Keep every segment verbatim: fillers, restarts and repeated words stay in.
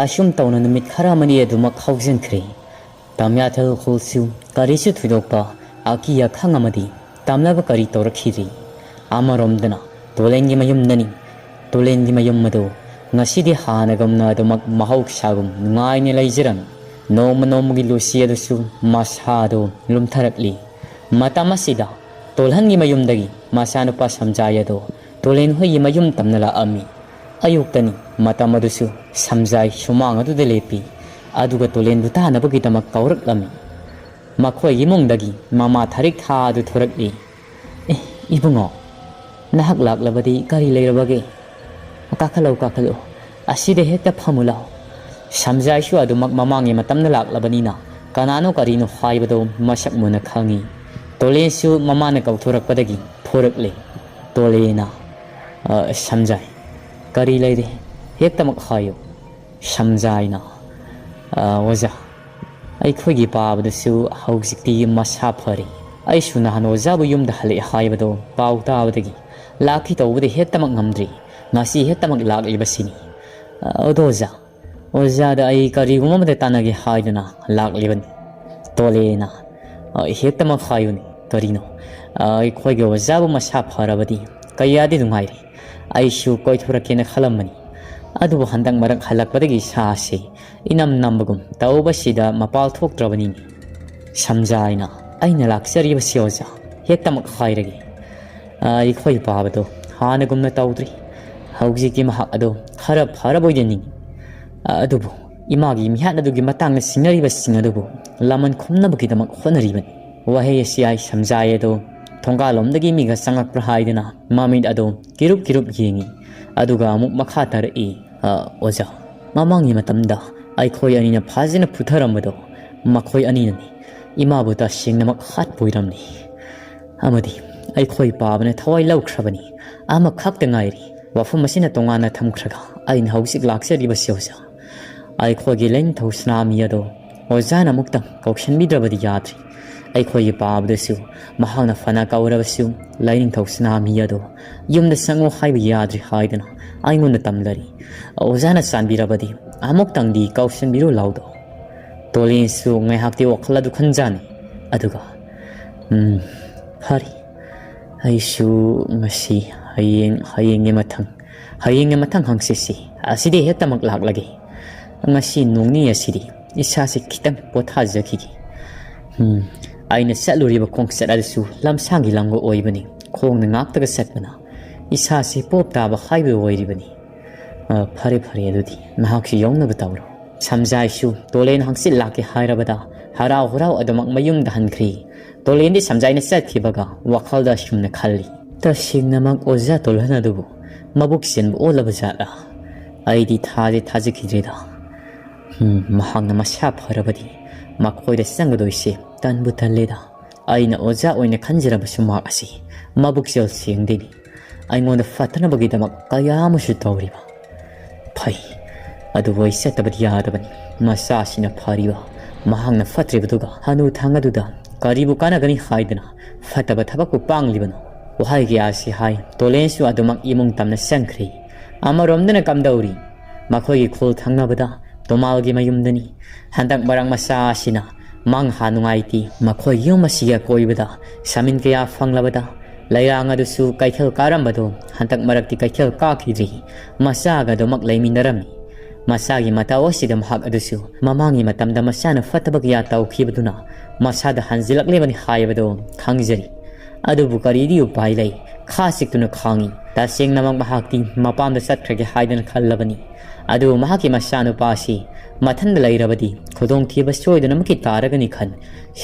ꯑꯁꯨꯝ ꯇꯧꯅ ꯅꯨꯃꯤꯠ ꯈꯔ ꯑꯃꯅꯤ ꯑꯗꯨꯃꯛ ꯍꯧꯖꯤꯟꯈ꯭ꯔꯦ꯫ ꯇꯝꯌꯥꯊꯦꯜ ꯈꯨꯜꯁꯨ ꯀꯔꯤꯁꯨ ꯊꯣꯏꯗꯣꯛꯄ ꯑꯀꯤ ꯑꯈꯪ ꯑꯃꯗꯤ ꯇꯝꯅꯕ ꯀꯔꯤ ꯇꯧꯔꯛꯈꯤꯗ꯭ꯔꯤ꯫ ꯑꯃꯔꯣꯝꯗꯅ ꯇꯣꯂꯦꯟꯒꯤ ꯃꯌꯨꯝꯗꯅꯤ꯫ ꯇꯣꯂꯦꯟꯒꯤ ꯃꯌꯨꯝ ꯑꯗꯨ ꯉꯁꯤꯗꯤ ꯍꯥꯟꯅꯒꯨꯝꯅ ꯑꯗꯨꯃꯛ ꯃꯍꯧꯁꯥꯒꯨꯝ ꯅꯨꯡꯉꯥꯏꯅ ꯂꯩꯖꯔꯝꯃꯤ꯫ ꯅꯣꯡꯃ ꯅꯣꯡꯃꯒꯤ ꯂꯨꯁꯤ ꯑꯗꯨꯁꯨ ꯃꯁꯥꯗꯨ ꯂꯨꯝꯊꯔꯛꯂꯤ꯫ ꯃꯇꯝ ꯑꯁꯤꯗ ꯇꯣꯜꯍꯟꯒꯤ ꯃꯌꯨꯝꯗꯒꯤ ꯃꯆꯥꯅꯨꯄꯥ ꯁꯝꯖꯥꯏ ꯑꯗꯨ ꯇꯣꯂꯦꯟ ꯍꯣꯏꯒꯤ ꯃꯌꯨꯝ ꯇꯝꯅ ꯂꯥꯛꯑꯝꯃꯤ꯫ ꯑꯌꯨꯛꯇꯅꯤ꯫ ꯃꯇꯝ ꯑꯗꯨꯁꯨ ꯁꯝꯖꯥꯏ ꯁꯨꯃꯥꯡ ꯑꯗꯨꯗ ꯂꯦꯞꯄꯤ꯫ ꯑꯗꯨꯒ ꯇꯣꯂꯦꯟꯕꯨ ꯇꯥꯅꯕꯒꯤꯗꯃꯛ ꯀꯧꯔꯛꯂꯝꯃꯤ꯫ ꯃꯈꯣꯏꯒꯤ ꯏꯃꯨꯡꯗꯒꯤ ꯃꯃꯥ ꯊꯥꯔꯤꯛ ꯊꯥ ꯑꯗꯨ ꯊꯣꯔꯛꯂꯤ꯫ "ꯑꯦ, ꯏꯕꯨꯡꯉꯣ, ꯅꯍꯥꯛ ꯂꯥꯛꯂꯕꯗꯤ ꯀꯔꯤ ꯂꯩꯔꯕꯒꯦ? ꯀꯥꯈꯠꯂꯛꯎ, ꯀꯥꯈꯠꯂꯛꯎ꯫ ꯑꯁꯤꯗ ꯍꯦꯛꯇ ꯐꯝꯃꯨ ꯂꯥꯎ꯫" ꯁꯝꯖꯥꯏꯁꯨ ꯑꯗꯨꯃꯛ ꯃꯃꯥꯡꯒꯤ ꯃꯇꯝꯗ ꯂꯥꯛꯂꯕꯅꯤꯅ ꯀꯅꯥꯅꯣ ꯀꯔꯤꯅꯣ ꯍꯥꯏꯕꯗꯣ ꯃꯁꯛ ꯃꯨꯟꯅ ꯈꯪꯏ꯫ ꯇꯣꯂꯦꯟꯁꯨ ꯃꯃꯥꯅ ꯀꯧꯊꯣꯔꯛꯄꯗꯒꯤ ꯊꯣꯔꯛꯂꯦ꯫ ꯇꯣꯂꯦꯟꯅ, "ꯑ, ꯁꯝꯖꯥꯏ, ꯀꯔꯤ ꯂꯩꯔꯦ? ꯍꯦꯛꯇꯃꯛ ꯍꯥꯏꯌꯨ꯫" ꯁꯝꯖꯥꯏꯅ, "ꯑ, ꯑꯣꯖꯥ, ꯑꯩꯈꯣꯏꯒꯤ ꯄꯥꯕꯗꯨꯁꯨ ꯍꯧꯖꯤꯛꯇꯤ ꯃꯁꯥ ꯐꯔꯦ꯫ ꯑꯩꯁꯨ ꯅꯍꯥꯟ ꯑꯣꯖꯥꯕꯨ ꯌꯨꯝꯗ ꯍꯜꯂꯛꯑꯦ ꯍꯥꯏꯕꯗꯣ ꯄꯥꯎ ꯇꯥꯕꯗꯒꯤ ꯂꯥꯛꯈꯤ ꯇꯧꯕꯗꯤ ꯍꯦꯛꯇꯃꯛ ꯉꯝꯗ꯭ꯔꯤ꯫ ꯉꯁꯤ ꯍꯦꯛꯇꯃꯛ ꯂꯥꯛꯂꯤꯕꯁꯤꯅꯤ꯫ ꯑ, ꯑꯗꯣ ꯑꯣꯖꯥ, ꯑꯣꯖꯥꯗ ꯑꯩ ꯀꯔꯤꯒꯨꯝꯕ ꯑꯃꯗ ꯇꯥꯟꯅꯒꯦ ꯍꯥꯏꯗꯨꯅ ꯂꯥꯛꯂꯤꯕꯅꯤ꯫" ꯇꯣꯂꯦꯅ, "ꯑ, ꯍꯦꯛꯇꯃꯛ ꯍꯥꯏꯌꯨꯅꯦ, ꯀꯔꯤꯅꯣ? ꯑ, ꯑꯩꯈꯣꯏꯒꯤ ꯑꯣꯖꯥꯕꯨ ꯃꯁꯥ ꯐꯔꯕꯗꯤ ꯀꯌꯥꯗꯤ ꯅꯨꯡꯉꯥꯏꯔꯦ꯫ ꯑꯩꯁꯨ ꯀꯣꯏꯊꯣꯔꯛꯀꯦꯅ ꯈꯜꯂꯝꯕꯅꯤ꯫ ꯑꯗꯨꯕꯨ ꯍꯟꯗꯛ ꯃꯔꯛ ꯍꯜꯂꯛꯄꯗꯒꯤ ꯏꯁꯥꯁꯦ ꯏꯅꯝ ꯅꯝꯕꯒꯨꯝ ꯇꯧꯕꯁꯤꯗ ꯃꯄꯥꯜ ꯊꯣꯛꯇ꯭ꯔꯕꯅꯤꯅꯦ꯫" ꯁꯝꯖꯥꯏꯅ, "ꯑꯩꯅ ꯂꯥꯛꯆꯔꯤꯕꯁꯤ ꯑꯣꯖꯥ, ꯍꯦꯛꯇꯃꯛ ꯍꯥꯏꯔꯒꯦ꯫ ꯑ, ꯑꯩꯈꯣꯏ ꯄꯥꯕꯗꯣ ꯍꯥꯟꯅꯒꯨꯝꯅ ꯇꯧꯗ꯭ꯔꯤ꯫ ꯍꯧꯖꯤꯛꯇꯤ ꯃꯍꯥꯛ ꯑꯗꯣ ꯈꯔ ꯐꯔꯕꯣꯏꯗ ꯅꯤꯡꯏ꯫ ꯑ, ꯑꯗꯨꯕꯨ ꯏꯃꯥꯒꯤ ꯃꯤꯍꯥꯠ ꯑꯗꯨꯒꯤ ꯃꯇꯥꯡꯗ ꯆꯤꯡꯅꯔꯤꯕꯁꯤꯡ ꯑꯗꯨꯕꯨ ꯂꯃꯟ ꯈꯨꯝꯅꯕꯒꯤꯗꯃꯛ ꯍꯣꯠꯅꯔꯤꯕꯅꯤ꯫" ꯋꯥꯍꯩ ꯑꯁꯤ ꯑꯩ ꯁꯝꯖꯥꯏ ꯑꯗꯣ ꯊꯣꯡꯒꯥꯜꯂꯣꯝꯗꯒꯤ ꯃꯤꯒ ꯆꯪꯂꯛꯄ꯭ꯔꯥ ꯍꯥꯏꯗꯨꯅ ꯃꯃꯤꯠ ꯑꯗꯣ ꯀꯤꯔꯨꯞ ꯀꯤꯔꯨꯞ ꯌꯦꯡꯏ꯫ ꯑꯗꯨꯒ ꯑꯃꯨꯛ ꯃꯈꯥ ꯇꯥꯔꯛꯏ, "ꯑ, ꯑꯣꯖꯥ, ꯃꯃꯥꯡꯒꯤ ꯃꯇꯝꯗ ꯑꯩꯈꯣꯏ ꯑꯅꯤꯅ ꯐꯖꯅ ꯐꯨꯊꯔꯝꯕꯗꯣ ꯃꯈꯣꯏ ꯑꯅꯤꯅꯅꯤ꯫ ꯏꯃꯥꯕꯨ ꯇꯁꯦꯡꯅꯃꯛ ꯍꯥꯠꯄ ꯑꯣꯏꯔꯝꯂꯦ꯫ ꯑꯃꯗꯤ ꯑꯩꯈꯣꯏ ꯄꯥꯕꯅ ꯊꯋꯥꯏ ꯂꯧꯈ꯭ꯔꯕꯅꯤ꯫ ꯑꯃꯈꯛꯇ ꯉꯥꯏꯔꯤ꯫ ꯋꯥꯐꯝ ꯑꯁꯤꯅ ꯇꯣꯉꯥꯟꯅ ꯊꯝꯈ꯭ꯔꯒ ꯑꯩꯅ ꯍꯧꯖꯤꯛ ꯂꯥꯛꯆꯔꯤꯕꯁꯤ ꯑꯣꯖꯥ, ꯑꯩꯈꯣꯏꯒꯤ ꯂꯦꯡꯊꯧ ꯁꯅꯥꯃꯤ ꯑꯗꯣ ꯑꯣꯖꯥꯅ ꯑꯃꯨꯛꯇꯪ ꯀꯧꯁꯟꯕꯤꯗ꯭ꯔꯕꯗꯤ ꯌꯥꯗ꯭ꯔꯤ꯫ ꯑꯩꯈꯣꯏꯒꯤ ꯄꯥꯕꯗꯁꯨ ꯃꯍꯥꯛꯅ ꯐꯅ ꯀꯧꯔꯕꯁꯨ ꯂꯥꯏꯅꯤꯡꯊꯧ ꯁꯅꯥꯃꯍꯤ ꯑꯗꯣ ꯌꯨꯝꯗ ꯆꯪꯉꯨ ꯍꯥꯏꯕ ꯌꯥꯗ꯭ꯔꯤ ꯍꯥꯏꯗꯅ ꯑꯩꯉꯣꯟꯗ ꯇꯝꯂꯔꯤ꯫ ꯑꯣꯖꯥꯅ ꯆꯥꯟꯕꯤꯔꯕꯗꯤ ꯑꯃꯨꯛꯇꯪꯗꯤ ꯀꯧꯁꯟꯕꯤꯔꯨ ꯂꯥꯎꯗꯣ꯫ ꯇꯣꯂꯦꯟꯁꯨ ꯉꯥꯏꯍꯥꯛꯇꯤ ꯋꯥꯈꯜ ꯑꯗꯨ ꯈꯟꯖꯥꯅꯤ꯫ ꯑꯗꯨꯒ, "ꯎꯝ, ꯐꯔꯦ꯫ ꯑꯩꯁꯨ ꯉꯁꯤ, ꯍꯌꯦꯡ, ꯍꯌꯦꯡꯒꯤ ꯃꯊꯪ, ꯍꯌꯦꯡꯒꯤ ꯃꯊꯪ ꯍꯪꯆꯤꯠꯁꯤ ꯑꯁꯤꯗꯤ ꯍꯦꯛꯇꯃꯛ ꯂꯥꯛꯂꯒꯦ꯫ ꯉꯁꯤ ꯅꯣꯡꯅꯤ ꯑꯁꯤꯗꯤ ꯏꯁꯥꯁꯤ ꯈꯤꯇꯪ ꯄꯣꯊꯥꯖꯈꯤꯒꯦ꯫ ꯎꯝ, ꯑꯩꯅ ꯆꯠꯂꯨꯔꯤꯕ ꯈꯣꯡꯆꯠ ꯑꯗꯨꯁꯨ ꯂꯝꯁꯥꯡꯒꯤ ꯂꯝꯒ ꯑꯣꯏꯕꯅꯤ꯫ ꯈꯣꯡꯅ ꯉꯥꯛꯇꯒ ꯆꯠꯄꯅ ꯏꯁꯥꯁꯤ ꯄꯣꯞ ꯇꯥꯕ ꯍꯥꯏꯕꯗꯨ ꯑꯣꯏꯔꯤꯕꯅꯤ꯫ ꯑ, ꯐꯔꯦ, ꯐꯔꯦ, ꯑꯗꯨꯗꯤ ꯅꯍꯥꯛꯁꯨ ꯌꯧꯅꯕ ꯇꯧꯔꯣ꯫" ꯁꯝꯖꯥꯏꯁꯨ ꯇꯣꯂꯦꯟ ꯍꯪꯆꯤꯠ ꯂꯥꯛꯀꯦ ꯍꯥꯏꯔꯕꯗ ꯍꯔꯥꯎ ꯍꯔꯥꯎ ꯑꯗꯨꯃꯛ ꯃꯌꯨꯝꯗ ꯍꯟꯈ꯭ꯔꯤ꯫ ꯇꯣꯂꯦꯟꯗꯤ ꯁꯝꯖꯥꯏꯅ ꯆꯠꯈꯤꯕꯒ ꯋꯥꯈꯜꯗ ꯑꯁꯨꯝꯅ ꯈꯜꯂꯤ, "ꯇꯁꯦꯡꯅꯃꯛ ꯑꯣꯖꯥ ꯇꯣꯂꯟ ꯑꯗꯨꯕꯨ ꯃꯕꯨꯛ ꯆꯦꯟꯕ ꯑꯣꯜꯂꯕ ꯖꯥꯠꯂꯥ? ꯑꯩꯗꯤ ꯊꯥꯖꯦ ꯊꯥꯖꯈꯤꯗ꯭ꯔꯦꯗ꯫ ꯎꯝ, ꯃꯍꯥꯛꯅ ꯃꯁꯥ ꯐꯔꯕꯗꯤ ꯃꯈꯣꯏꯗ ꯆꯪꯒꯗꯣꯏꯁꯦ ꯇꯟꯕꯨ ꯇꯜꯂꯦꯗ꯫ ꯑꯩꯅ ꯑꯣꯖꯥ ꯑꯣꯏꯅ ꯈꯟꯖꯔꯕꯁꯨ ꯃꯍꯥꯛ ꯑꯁꯤ ꯃꯕꯨꯛꯆꯦꯜ ꯁꯦꯡꯗꯦꯅꯤ꯫ ꯑꯩꯉꯣꯟꯗ ꯐꯠꯇꯅꯕꯒꯤꯗꯃꯛ ꯀꯌꯥ ꯑꯃꯁꯨ ꯇꯧꯔꯤꯕ꯫ ꯐꯩ, ꯑꯗꯨꯕꯨ ꯑꯩ ꯆꯠꯇꯕꯗꯤ ꯌꯥꯗꯕꯅꯤ꯫ ꯃꯆꯥꯁꯤꯅ ꯐꯔꯤꯕ, ꯃꯍꯥꯛꯅ ꯐꯠꯇ꯭ꯔꯤꯕꯗꯨꯒ ꯍꯅꯨ ꯊꯪ ꯑꯗꯨꯗ ꯀꯔꯤꯕꯨ ꯀꯥꯟꯅꯒꯅꯤ ꯍꯥꯏꯗꯅ ꯐꯠꯇꯕ ꯊꯕꯛꯄꯨ ꯄꯥꯡꯂꯤꯕꯅꯣ?" ꯋꯥꯍꯩ ꯀꯌꯥ ꯑꯁꯤ ꯍꯥꯏ ꯇꯣꯂꯦꯟꯁꯨ ꯑꯗꯨꯃꯛ ꯏꯃꯨꯡ ꯇꯝꯅ ꯆꯪꯈ꯭ꯔꯤ꯫ ꯑꯃꯔꯣꯝꯗꯅ ꯀꯝꯗꯧꯔꯤ? ꯃꯈꯣꯏꯒꯤ ꯈꯨꯜ ꯊꯪꯅꯕꯗ ꯇꯣꯃꯥꯜꯒꯤ ꯃꯌꯨꯝꯗꯅꯤ꯫ ꯍꯟꯗꯛ ꯃꯔꯛ ꯃꯆꯥ ꯑꯁꯤꯅ ꯃꯪꯍꯥ ꯅꯨꯡꯉꯥꯏꯇꯦ꯫ ꯃꯈꯣꯏ ꯌꯨꯝ ꯑꯁꯤꯒꯤ ꯑꯀꯣꯏꯕꯗ ꯁꯃꯤꯟ ꯀꯌꯥ ꯐꯪꯂꯕꯗ ꯂꯩꯔꯥꯡ ꯑꯗꯨꯁꯨ ꯀꯩꯊꯦꯜ ꯀꯥꯔꯝꯕꯗꯣ ꯍꯟꯗꯛ ꯃꯔꯛꯇꯤ ꯀꯩꯊꯦꯜ ꯀꯥꯈꯤꯗ꯭ꯔꯤ꯫ ꯃꯆꯥꯒ ꯑꯗꯨꯃꯛ ꯂꯩꯃꯤꯟꯅꯔꯝꯃꯤ꯫ ꯃꯆꯥꯒꯤ ꯃꯇꯧ ꯑꯁꯤꯗ ꯃꯍꯥꯛ ꯑꯗꯨꯁꯨ ꯃꯃꯥꯡꯒꯤ ꯃꯇꯝꯗ ꯃꯆꯥꯅ ꯐꯠꯇꯕ ꯀꯌꯥ ꯇꯧꯈꯤꯕꯗꯨꯅ ꯃꯁꯥꯗ ꯍꯟꯖꯤꯜꯂꯛꯂꯤꯕꯅꯤ ꯍꯥꯏꯕꯗꯨ ꯈꯪꯖꯔꯤ꯫ ꯑꯗꯨꯕꯨ ꯀꯔꯤꯗꯤ ꯎꯄꯥꯏ ꯂꯩ? ꯈꯥ ꯆꯤꯛꯇꯨꯅ ꯈꯥꯡꯉꯤ꯫ ꯇꯁꯦꯡꯅꯃꯛ ꯃꯍꯥꯛꯇꯤ ꯃꯄꯥꯝꯗ ꯆꯠꯈ꯭ꯔꯒꯦ ꯍꯥꯏꯗꯅ ꯈꯜꯂꯕꯅꯤ꯫ ꯑꯗꯨꯕꯨ ꯃꯍꯥꯛꯀꯤ ꯃꯆꯥꯅꯨꯄꯥ ꯑꯁꯤ ꯃꯊꯟꯗ ꯂꯩꯔꯕꯗꯤ ꯈꯨꯗꯣꯡꯊꯤꯕ ꯁꯣꯏꯗꯅꯃꯛꯀꯤ ꯇꯥꯔꯒꯅꯤ ꯈꯟ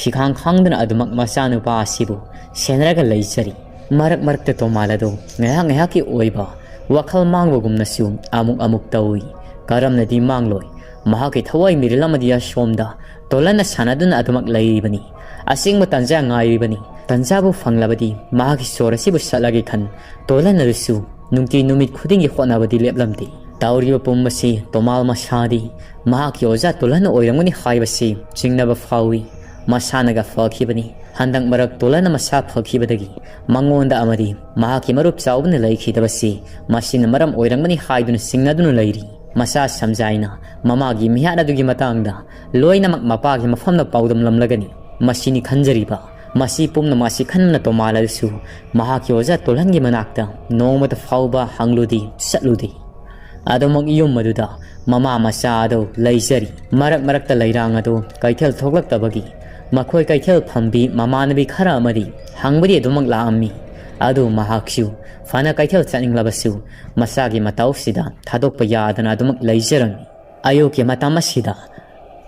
ꯁꯤꯈꯥꯡ ꯈꯥꯡꯗꯨꯅ ꯑꯗꯨꯃꯛ ꯃꯆꯥꯅꯨꯄꯥ ꯑꯁꯤꯕꯨ ꯁꯦꯟꯅꯔꯒ ꯂꯩꯖꯔꯤ꯫ ꯃꯔꯛ ꯃꯔꯛꯇ ꯇꯣꯃꯥꯜ ꯑꯗꯨ ꯉꯥꯏꯍꯥꯛ ꯉꯥꯏꯍꯥꯛꯀꯤ ꯑꯣꯏꯕ ꯋꯥꯈꯜ ꯃꯥꯡꯕꯒꯨꯝꯅꯁꯨ ꯑꯃꯨꯛ ꯑꯃꯨꯛ ꯇꯧꯏ꯫ ꯀꯔꯝꯅꯗꯤ ꯃꯥꯡꯂꯣꯏ? ꯃꯍꯥꯛꯀꯤ ꯊꯋꯥꯏ ꯃꯤꯔꯤꯜ ꯑꯃꯗꯤ ꯑꯁꯣꯝꯗ ꯇꯣꯂꯟꯅ ꯁꯥꯟꯅꯗꯨꯅ ꯑꯗꯨꯃꯛ ꯂꯩꯔꯤꯕꯅꯤ꯫ ꯑꯁꯦꯡꯕ ꯇꯥꯟꯖꯥ ꯉꯥꯏꯔꯤꯕꯅꯤ꯫ ꯇꯥꯟꯖꯥꯕꯨ ꯐꯪꯂꯕꯗꯤ ꯃꯍꯥꯛꯀꯤ ꯁꯣꯔ ꯑꯁꯤꯕꯨ ꯁꯠꯂꯒꯦ ꯈꯟ ꯇꯣꯂꯟ ꯑꯗꯨꯁꯨ ꯅꯨꯡꯇꯤ ꯅꯨꯃꯤꯠ ꯈꯨꯗꯤꯡꯒꯤ ꯍꯣꯠꯅꯕꯗꯤ ꯂꯦꯞꯂꯝꯗꯦ꯫ ꯇꯧꯔꯤꯕ ꯄꯨꯝꯕꯁꯤ ꯇꯣꯃꯥꯜ ꯃꯁꯥꯗꯤ ꯃꯍꯥꯛꯀꯤ ꯑꯣꯖꯥ ꯇꯣꯂꯟꯅ ꯑꯣꯏꯔꯝꯒꯅꯤ ꯍꯥꯏꯕꯁꯤ ꯆꯤꯡꯅꯕ ꯐꯥꯎꯏ꯫ ꯃꯁꯥꯅꯒ ꯐꯈꯤꯕꯅꯤ꯫ ꯍꯟꯗꯛ ꯃꯔꯛ ꯇꯣꯂꯟꯅ ꯃꯁꯥ ꯐꯈꯤꯕꯗꯒꯤ ꯃꯉꯣꯟꯗ ꯑꯃꯗꯤ ꯃꯍꯥꯛꯀꯤ ꯃꯔꯨꯞ ꯆꯥꯎꯕꯅ ꯂꯩꯈꯤꯗꯕꯁꯤ ꯃꯁꯤꯅ ꯃꯔꯝ ꯑꯣꯏꯔꯝꯒꯅꯤ ꯍꯥꯏꯗꯨꯅ ꯆꯤꯡꯅꯗꯨꯅ ꯂꯩꯔꯤ꯫ ꯃꯁꯥ ꯁꯝꯖꯥꯏꯅ ꯃꯃꯥꯒꯤ ꯃꯤꯍꯥꯠ ꯑꯗꯨꯒꯤ ꯃꯇꯥꯡꯗ ꯂꯣꯏꯅꯃꯛ ꯃꯄꯥꯒꯤ ꯃꯐꯝꯗ ꯄꯥꯎꯗꯝꯂꯝꯂꯒꯅꯤ꯫ ꯃꯁꯤꯅꯤ ꯈꯟꯖꯔꯤꯕ꯫ ꯃꯁꯤ ꯄꯨꯝꯅꯃꯛ ꯑꯁꯤ ꯈꯟꯕꯅ ꯇꯣꯃꯥꯜ ꯑꯗꯨꯁꯨ ꯃꯍꯥꯛꯀꯤ ꯑꯣꯖꯥ ꯇꯣꯜꯍꯟꯒꯤ ꯃꯅꯥꯛꯇ ꯅꯣꯡꯃꯇ ꯐꯥꯎꯕ ꯍꯪꯂꯨꯗꯦ, ꯆꯠꯂꯨꯗꯦ꯫ ꯑꯗꯨꯃꯛ ꯌꯨꯝ ꯑꯗꯨꯗ ꯃꯃꯥ ꯃꯆꯥ ꯑꯗꯨ ꯂꯩꯖꯔꯤ꯫ ꯃꯔꯛ ꯃꯔꯛꯇ ꯂꯩꯔꯥꯡ ꯑꯗꯨ ꯀꯩꯊꯦꯜ ꯊꯣꯛꯂꯛꯇꯕꯒꯤ ꯃꯈꯣꯏ ꯀꯩꯊꯦꯜ ꯐꯝꯕꯤ ꯃꯃꯥꯟꯅꯕꯤ ꯈꯔ ꯑꯃꯗꯤ ꯍꯪꯕꯗꯤ ꯑꯗꯨꯃꯛ ꯂꯥꯛꯑꯝꯃꯤ꯫ ꯑꯗꯨ ꯃꯍꯥꯛꯁꯨ ꯐꯅ ꯀꯩꯊꯦꯜ ꯆꯠꯅꯤꯡꯂꯕꯁꯨ ꯃꯁꯥꯒꯤ ꯃꯇꯧꯁꯤꯗ ꯊꯥꯗꯣꯛꯄ ꯌꯥꯗꯅ ꯑꯗꯨꯃꯛ ꯂꯩꯖꯔꯝꯃꯤ꯫ ꯑꯌꯨꯛꯀꯤ ꯃꯇꯝ ꯑꯁꯤꯗ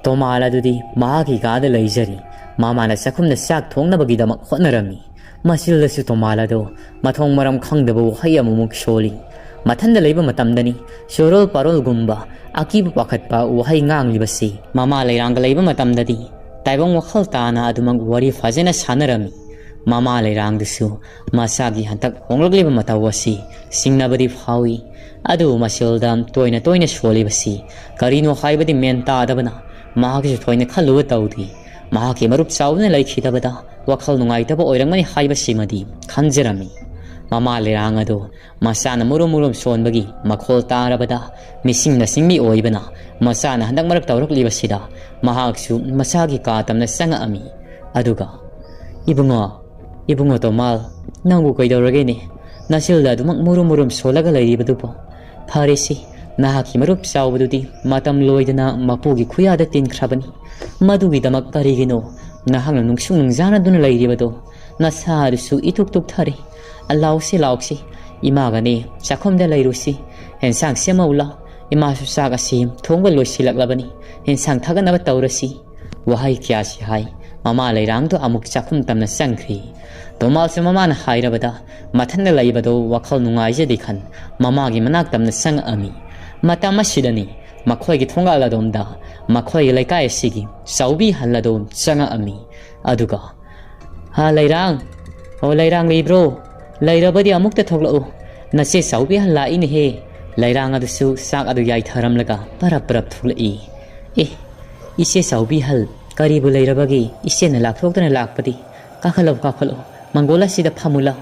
ꯇꯣꯃꯥꯜ ꯑꯗꯨꯗꯤ ꯃꯍꯥꯛꯀꯤ ꯀꯥꯗ ꯂꯩꯖꯔꯤ꯫ ꯃꯃꯥꯅ ꯆꯥꯛꯈꯨꯝꯗ ꯆꯥꯛ ꯊꯣꯡꯅꯕꯒꯤꯗꯃꯛ ꯍꯣꯠꯅꯔꯝꯃꯤ꯫ ꯃꯁꯤꯗꯁꯨ ꯇꯣꯃꯥꯜ ꯑꯗꯨ ꯃꯊꯣꯡ ꯃꯔꯝ ꯈꯪꯗꯕ ꯋꯥꯍꯩ ꯑꯃꯃꯨꯛ ꯁꯣꯜꯂꯤ꯫ ꯃꯊꯟꯗ ꯂꯩꯕ ꯃꯇꯝꯗꯅꯤ ꯆꯣꯔꯣꯜ ꯄꯥꯔꯣꯜꯒꯨꯝꯕ ꯑꯀꯤꯕ ꯄꯥꯈꯠꯄ ꯋꯥꯍꯩ ꯉꯥꯡꯂꯤꯕꯁꯤ꯫ ꯃꯃꯥ ꯂꯩꯔꯥꯡꯒ ꯂꯩꯕ ꯃꯇꯝꯗꯗꯤ ꯇꯥꯏꯕꯪ ꯋꯥꯈꯜ ꯇꯥꯅ ꯑꯗꯨꯃꯛ ꯋꯥꯔꯤ ꯐꯖꯅ ꯁꯥꯟꯅꯔꯝꯃꯤ꯫ ꯃꯃꯥ ꯂꯩꯔꯥꯡꯗꯨꯁꯨ ꯃꯁꯥꯒꯤ ꯍꯟꯗꯛ ꯍꯣꯡꯂꯛꯂꯤꯕ ꯃꯇꯧ ꯑꯁꯤ ꯆꯤꯡꯅꯕꯗꯤ ꯐꯥꯎꯏ꯫ ꯑꯗꯨꯕꯨ ꯃꯁꯤꯜꯗ ꯇꯣꯏꯅ ꯇꯣꯏꯅ ꯁꯣꯜꯂꯤꯕꯁꯤ ꯀꯔꯤꯅꯣ ꯍꯥꯏꯕꯗꯤ ꯃꯦꯟ ꯇꯥꯗꯕꯅ ꯃꯍꯥꯛꯁꯨ ꯊꯣꯏꯅ ꯈꯜꯂꯨꯕ ꯇꯧꯗꯦ꯫ ꯃꯍꯥꯛꯀꯤ ꯃꯔꯨꯞ ꯆꯥꯎꯗꯨꯅ ꯂꯩꯈꯤꯗꯕꯗ ꯋꯥꯈꯜ ꯅꯨꯡꯉꯥꯏꯇꯕ ꯑꯣꯏꯔꯝꯒꯅꯤ ꯍꯥꯏꯕꯁꯤꯃꯗꯤ ꯈꯟꯖꯔꯝꯃꯤ꯫ ꯃꯃꯥ ꯂꯩꯔꯥꯡ ꯑꯗꯨ ꯃꯁꯥꯅ ꯃꯨꯔꯨꯝ ꯃꯨꯔꯨꯝ ꯁꯣꯟꯕꯒꯤ ꯃꯈꯣꯜ ꯇꯥꯔꯕꯗ ꯃꯤꯁꯤꯡꯅ ꯆꯤꯡꯃꯤ ꯑꯣꯏꯕꯅ ꯃꯁꯥꯅ ꯍꯟꯗꯛ ꯃꯔꯛ ꯇꯧꯔꯛꯂꯤꯕꯁꯤꯗ ꯃꯍꯥꯛꯁꯨ ꯃꯁꯥꯒꯤ ꯀꯥ ꯇꯝꯅ ꯆꯪꯉꯛꯑꯝꯃꯤ꯫ ꯑꯗꯨꯒ, "ꯏꯕꯨꯡꯉꯣ, ꯏꯕꯨꯡꯉꯣ ꯇꯣꯃꯥꯜ, ꯅꯪꯕꯨ ꯀꯩꯗꯧꯔꯒꯦꯅꯦ? ꯅꯆꯤꯜꯗ ꯑꯗꯨꯃꯛ ꯃꯨꯔꯨꯝ ꯃꯨꯔꯨꯝ ꯁꯣꯜꯂꯒ ꯂꯩꯔꯤꯕꯗꯨꯕꯨ? ꯐꯔꯦꯁꯤ, ꯅꯍꯥꯛꯀꯤ ꯃꯔꯨꯞ ꯆꯥꯎꯕꯗꯨꯗꯤ ꯃꯇꯝ ꯂꯣꯏꯗꯅ ꯃꯄꯨꯒꯤ ꯈꯨꯌꯥꯗ ꯇꯤꯟꯈ꯭ꯔꯕꯅꯤ꯫ ꯃꯗꯨꯒꯤꯗꯃꯛ ꯀꯔꯤꯒꯤꯅꯣ ꯅꯍꯥꯛꯅ ꯅꯨꯡꯁꯨꯛ ꯅꯨꯡꯖꯥꯅꯗꯨꯅ ꯂꯩꯔꯤꯕꯗꯣ? ꯅꯁꯥ ꯑꯗꯨꯁꯨ ꯏꯇꯨꯛ ꯇꯨꯛꯊꯔꯦ꯫ ꯂꯥꯎꯁꯤ, ꯂꯥꯎꯁꯤ, ꯏꯃꯥꯒꯅꯦ ꯆꯥꯛꯈꯨꯝꯗ ꯂꯩꯔꯨꯁꯤ꯫ ꯑꯦꯟꯁꯥꯡ ꯁꯦꯝꯃꯛꯎ ꯂꯥꯎ꯫ ꯏꯃꯥꯁꯨ ꯆꯥꯛ ꯑꯁꯤ ꯊꯣꯡꯕ ꯂꯣꯏꯁꯤꯜꯂꯛꯂꯕꯅꯤ꯫ ꯑꯦꯟꯁꯥꯡ ꯊꯥꯒꯠꯅꯕ ꯇꯧꯔꯁꯤ"꯫ ꯋꯥꯍꯩ ꯀꯌꯥꯁꯤ ꯍꯥꯏ ꯃꯃꯥ ꯂꯩꯔꯥꯡꯗꯣ ꯑꯃꯨꯛ ꯆꯥꯛꯈꯨꯝ ꯇꯝꯅ ꯆꯪꯈ꯭ꯔꯤ꯫ ꯇꯣꯃꯥꯜꯁꯨ ꯃꯃꯥꯅ ꯍꯥꯏꯔꯕꯗ ꯃꯊꯟꯗ ꯂꯩꯕꯗꯣ ꯋꯥꯈꯜ ꯅꯨꯡꯉꯥꯏꯖꯗꯦ ꯈꯟ ꯃꯃꯥꯒꯤ ꯃꯅꯥꯛ ꯇꯝꯅ ꯆꯪꯉꯛꯑꯝꯃꯤ꯫ ꯃꯇꯝ ꯑꯁꯤꯗꯅꯤ ꯃꯈꯣꯏꯒꯤ ꯊꯣꯡꯒꯥꯜ ꯑꯗꯣꯝꯗ ꯃꯈꯣꯏꯒꯤ ꯂꯩꯀꯥꯏ ꯑꯁꯤꯒꯤ ꯆꯥꯎꯕꯤ ꯑꯍꯜ ꯑꯗꯣ ꯆꯪꯉꯛꯑꯝꯃꯤ꯫ ꯑꯗꯨꯒ, "ꯍꯥ, ꯂꯩꯔꯥꯡ? ꯑꯣ, ꯂꯩꯔꯥꯡ ꯂꯩꯕ꯭ꯔꯣ? ꯂꯩꯔꯕꯗꯤ ꯑꯃꯨꯛꯇ ꯊꯣꯛꯂꯛꯎ꯫ ꯅꯆꯦ ꯆꯥꯎꯕꯤ ꯑꯍꯜ ꯂꯥꯛꯏꯅꯦꯍꯦ"꯫ ꯂꯩꯔꯥꯡ ꯑꯗꯨꯁꯨ ꯆꯥꯛ ꯑꯗꯨ ꯌꯥꯏꯊꯔꯝꯂꯒ ꯄꯔꯞ ꯄꯔꯞ ꯊꯣꯛꯂꯛꯏ꯫ "ꯑꯦ, ꯏꯆꯦ ꯆꯥꯎꯕꯤ ꯑꯍꯜ, "ꯀꯔꯤꯕꯨ ꯂꯩꯔꯕꯒꯦ? ꯏꯆꯦꯅ ꯂꯥꯛꯊꯣꯛꯇꯅ ꯂꯥꯛꯄꯗꯤ? ꯀꯥꯈꯠꯂꯛꯎ, ꯀꯥꯈꯠꯂꯛꯎ, ꯃꯪꯒꯣꯜ ꯑꯁꯤꯗ ꯐꯝꯃꯨ ꯂꯥꯎ꯫"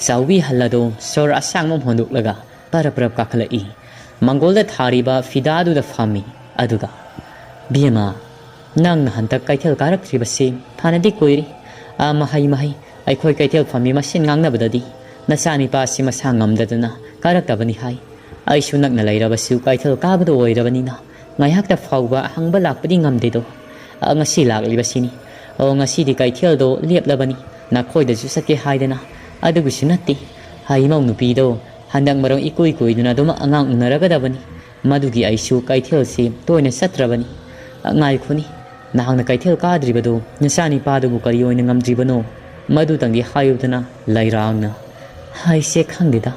ꯆꯥꯎꯕꯤ ꯍꯜ ꯑꯗꯨ ꯁꯣꯔ ꯑꯁꯥꯡꯕ ꯑꯃ ꯍꯣꯟꯗꯣꯛꯂꯒ ꯄꯔꯞ ꯄꯔꯞ ꯀꯥꯈꯠꯂꯛꯏ꯫ ꯃꯪꯒꯣꯜꯗ ꯊꯥꯔꯤꯕ ꯐꯤꯗꯥꯗꯨꯗ ꯐꯝꯃꯤ꯫ ꯑꯗꯨꯒ, "ꯕꯦꯝꯃ, ꯅꯪꯅ ꯍꯟꯗꯛ ꯀꯩꯊꯦꯜ ꯀꯥꯔꯛꯇ꯭ꯔꯤꯕꯁꯤ ꯐꯅꯗꯤ ꯀꯨꯏꯔꯦ꯫ ꯑꯥ, ꯃꯍꯩ, ꯃꯍꯩ, ꯑꯩꯈꯣꯏ ꯀꯩꯊꯦꯜ ꯐꯝꯃꯤ ꯃꯁꯦꯟ ꯉꯥꯡꯅꯕꯗꯗꯤ ꯅꯆꯥꯅꯤꯄꯥꯁꯤ ꯃꯁꯥ ꯉꯝꯗꯗꯅ ꯀꯥꯔꯛꯇꯕꯅꯤ ꯍꯥꯏ꯫ ꯑꯩꯁꯨ ꯅꯛꯅ ꯂꯩꯔꯕꯁꯨ ꯀꯩꯊꯦꯜ ꯀꯥꯕꯗ ꯑꯣꯏꯔꯕꯅꯤꯅ ꯉꯥꯏꯍꯥꯛꯇ ꯐꯥꯎꯕ ꯍꯪꯕ ꯂꯥꯛꯄꯗꯤ ꯉꯝꯗꯦꯗꯣ꯫ ꯑ, ꯉꯁꯤ ꯂꯥꯛꯂꯤꯕꯁꯤꯅꯤ꯫ ꯑꯣ, ꯉꯁꯤꯗꯤ ꯀꯩꯊꯦꯜꯗꯣ ꯂꯦꯞꯂꯕꯅꯤ, ꯅꯈꯣꯏꯗꯁꯨ ꯆꯠꯀꯦ ꯍꯥꯏꯗꯅ꯫ ꯑꯗꯨꯒꯤꯁꯨ ꯅꯠꯇꯦ, ꯍꯩꯃꯧ ꯅꯨꯄꯤꯗꯣ ꯍꯟꯗꯛ ꯃꯔꯛ ꯏꯀꯨꯏ ꯀꯨꯏꯗꯅ ꯑꯗꯨꯝ ꯑꯉꯥꯡ ꯎꯅꯔꯒꯗꯕꯅꯤ꯫ ꯃꯗꯨꯒꯤ ꯑꯩꯁꯨ ꯀꯩꯊꯦꯜꯁꯤ ꯇꯣꯏꯅ ꯆꯠꯇ꯭ꯔꯕꯅꯤ꯫ ꯑ, ꯉꯥꯏꯈꯣꯅꯤ, ꯅꯍꯥꯛꯅ ꯀꯩꯊꯦꯜ ꯀꯥꯗ꯭ꯔꯤꯕꯗꯨ ꯅꯆꯥꯅꯤꯄꯥꯗꯨꯕꯨ ꯀꯔꯤ ꯑꯣꯏꯅ ꯉꯝꯗ꯭ꯔꯤꯕꯅꯣ? ꯃꯗꯨꯇꯪꯗꯤ ꯍꯥꯏꯌꯨꯗꯅ, ꯂꯩꯔꯥꯡꯅ꯫ ꯍꯥꯏꯁꯦ ꯈꯪꯗꯦꯗ,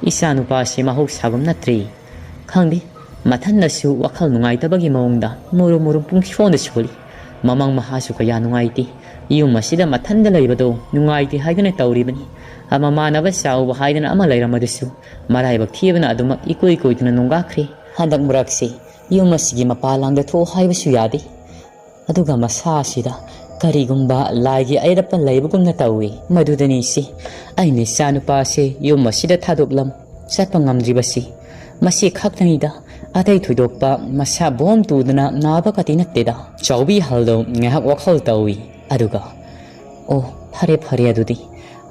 ꯏꯆꯥꯅꯨꯄꯥꯁꯦ ꯃꯍꯧꯁꯥꯒꯨꯝ ꯅꯠꯇ꯭ꯔꯦ꯫ ꯈꯪꯗꯦ, ꯃꯊꯟꯗꯁꯨ ꯋꯥꯈꯜ ꯅꯨꯡꯉꯥꯏꯇꯕꯒꯤ ꯃꯑꯣꯡꯗ ꯃꯨꯔꯨꯝ ꯃꯨꯔꯨꯝ ꯄꯨꯡꯁꯣꯟꯗ ꯁꯣꯜꯂꯤ꯫ ꯃꯃꯪ ꯃꯍꯥꯁꯨ ꯀꯌꯥ ꯅꯨꯡꯉꯥꯏꯇꯦ꯫ ꯌꯨꯝ ꯑꯁꯤꯗ ꯃꯊꯟꯗ ꯂꯩꯕꯗꯣ ꯅꯨꯡꯉꯥꯏꯇꯦ ꯍꯥꯏꯗꯨꯅ ꯇꯧꯔꯤꯕꯅꯤ꯫ ꯑ, ꯃꯃꯥꯟꯅꯕ ꯆꯥꯎꯕ ꯍꯥꯏꯗꯅ ꯑꯃ ꯂꯩꯔꯝꯃꯗꯨꯁꯨ ꯃꯔꯥꯏꯕꯛ ꯊꯤꯕꯅ ꯑꯗꯨꯃꯛ ꯏꯀꯨꯏ ꯀꯨꯏꯗꯅ ꯅꯣꯡꯒꯥꯈ꯭ꯔꯦ꯫ ꯍꯟꯗꯛ ꯃꯔꯛꯁꯤ ꯌꯨꯝ ꯑꯁꯤꯒꯤ ꯃꯄꯥꯟ ꯂꯥꯡꯗ ꯊꯣꯛꯎ ꯍꯥꯏꯕꯁꯨ ꯌꯥꯗꯦ꯫ ꯑꯗꯨꯒ ꯃꯁꯥ ꯑꯁꯤꯗ ꯀꯔꯤꯒꯨꯝꯕ ꯂꯥꯏꯒꯤ ꯑꯩꯔꯞꯄ ꯂꯩꯕꯒꯨꯝꯅ ꯇꯧꯏ꯫ ꯃꯗꯨꯗꯅꯤ ꯏꯆꯦ, ꯑꯩꯅ ꯏꯆꯥꯅꯨꯄꯥꯁꯦ ꯌꯨꯝ ꯑꯁꯤꯗ ꯊꯥꯗꯣꯛꯂꯝ ꯆꯠꯄ ꯉꯝꯗ꯭ꯔꯤꯕꯁꯤ꯫ ꯃꯁꯤ ꯈꯛꯇꯅꯤꯗ, ꯑꯇꯩ ꯊꯣꯏꯗꯣꯛꯄ ꯃꯁꯥ ꯕꯣꯝ ꯇꯨꯗꯅ ꯅꯥꯕꯒꯗꯤ ꯅꯠꯇꯦꯗ꯫ ꯆꯥꯎꯕꯤ ꯍꯜꯗꯣ ꯉꯥꯏꯍꯥꯛ ꯋꯥꯈꯜ ꯇꯧꯏ꯫ ꯑꯗꯨꯒ, "ꯑꯣ, ꯐꯔꯦ, ꯐꯔꯦ ꯑꯗꯨꯗꯤ꯫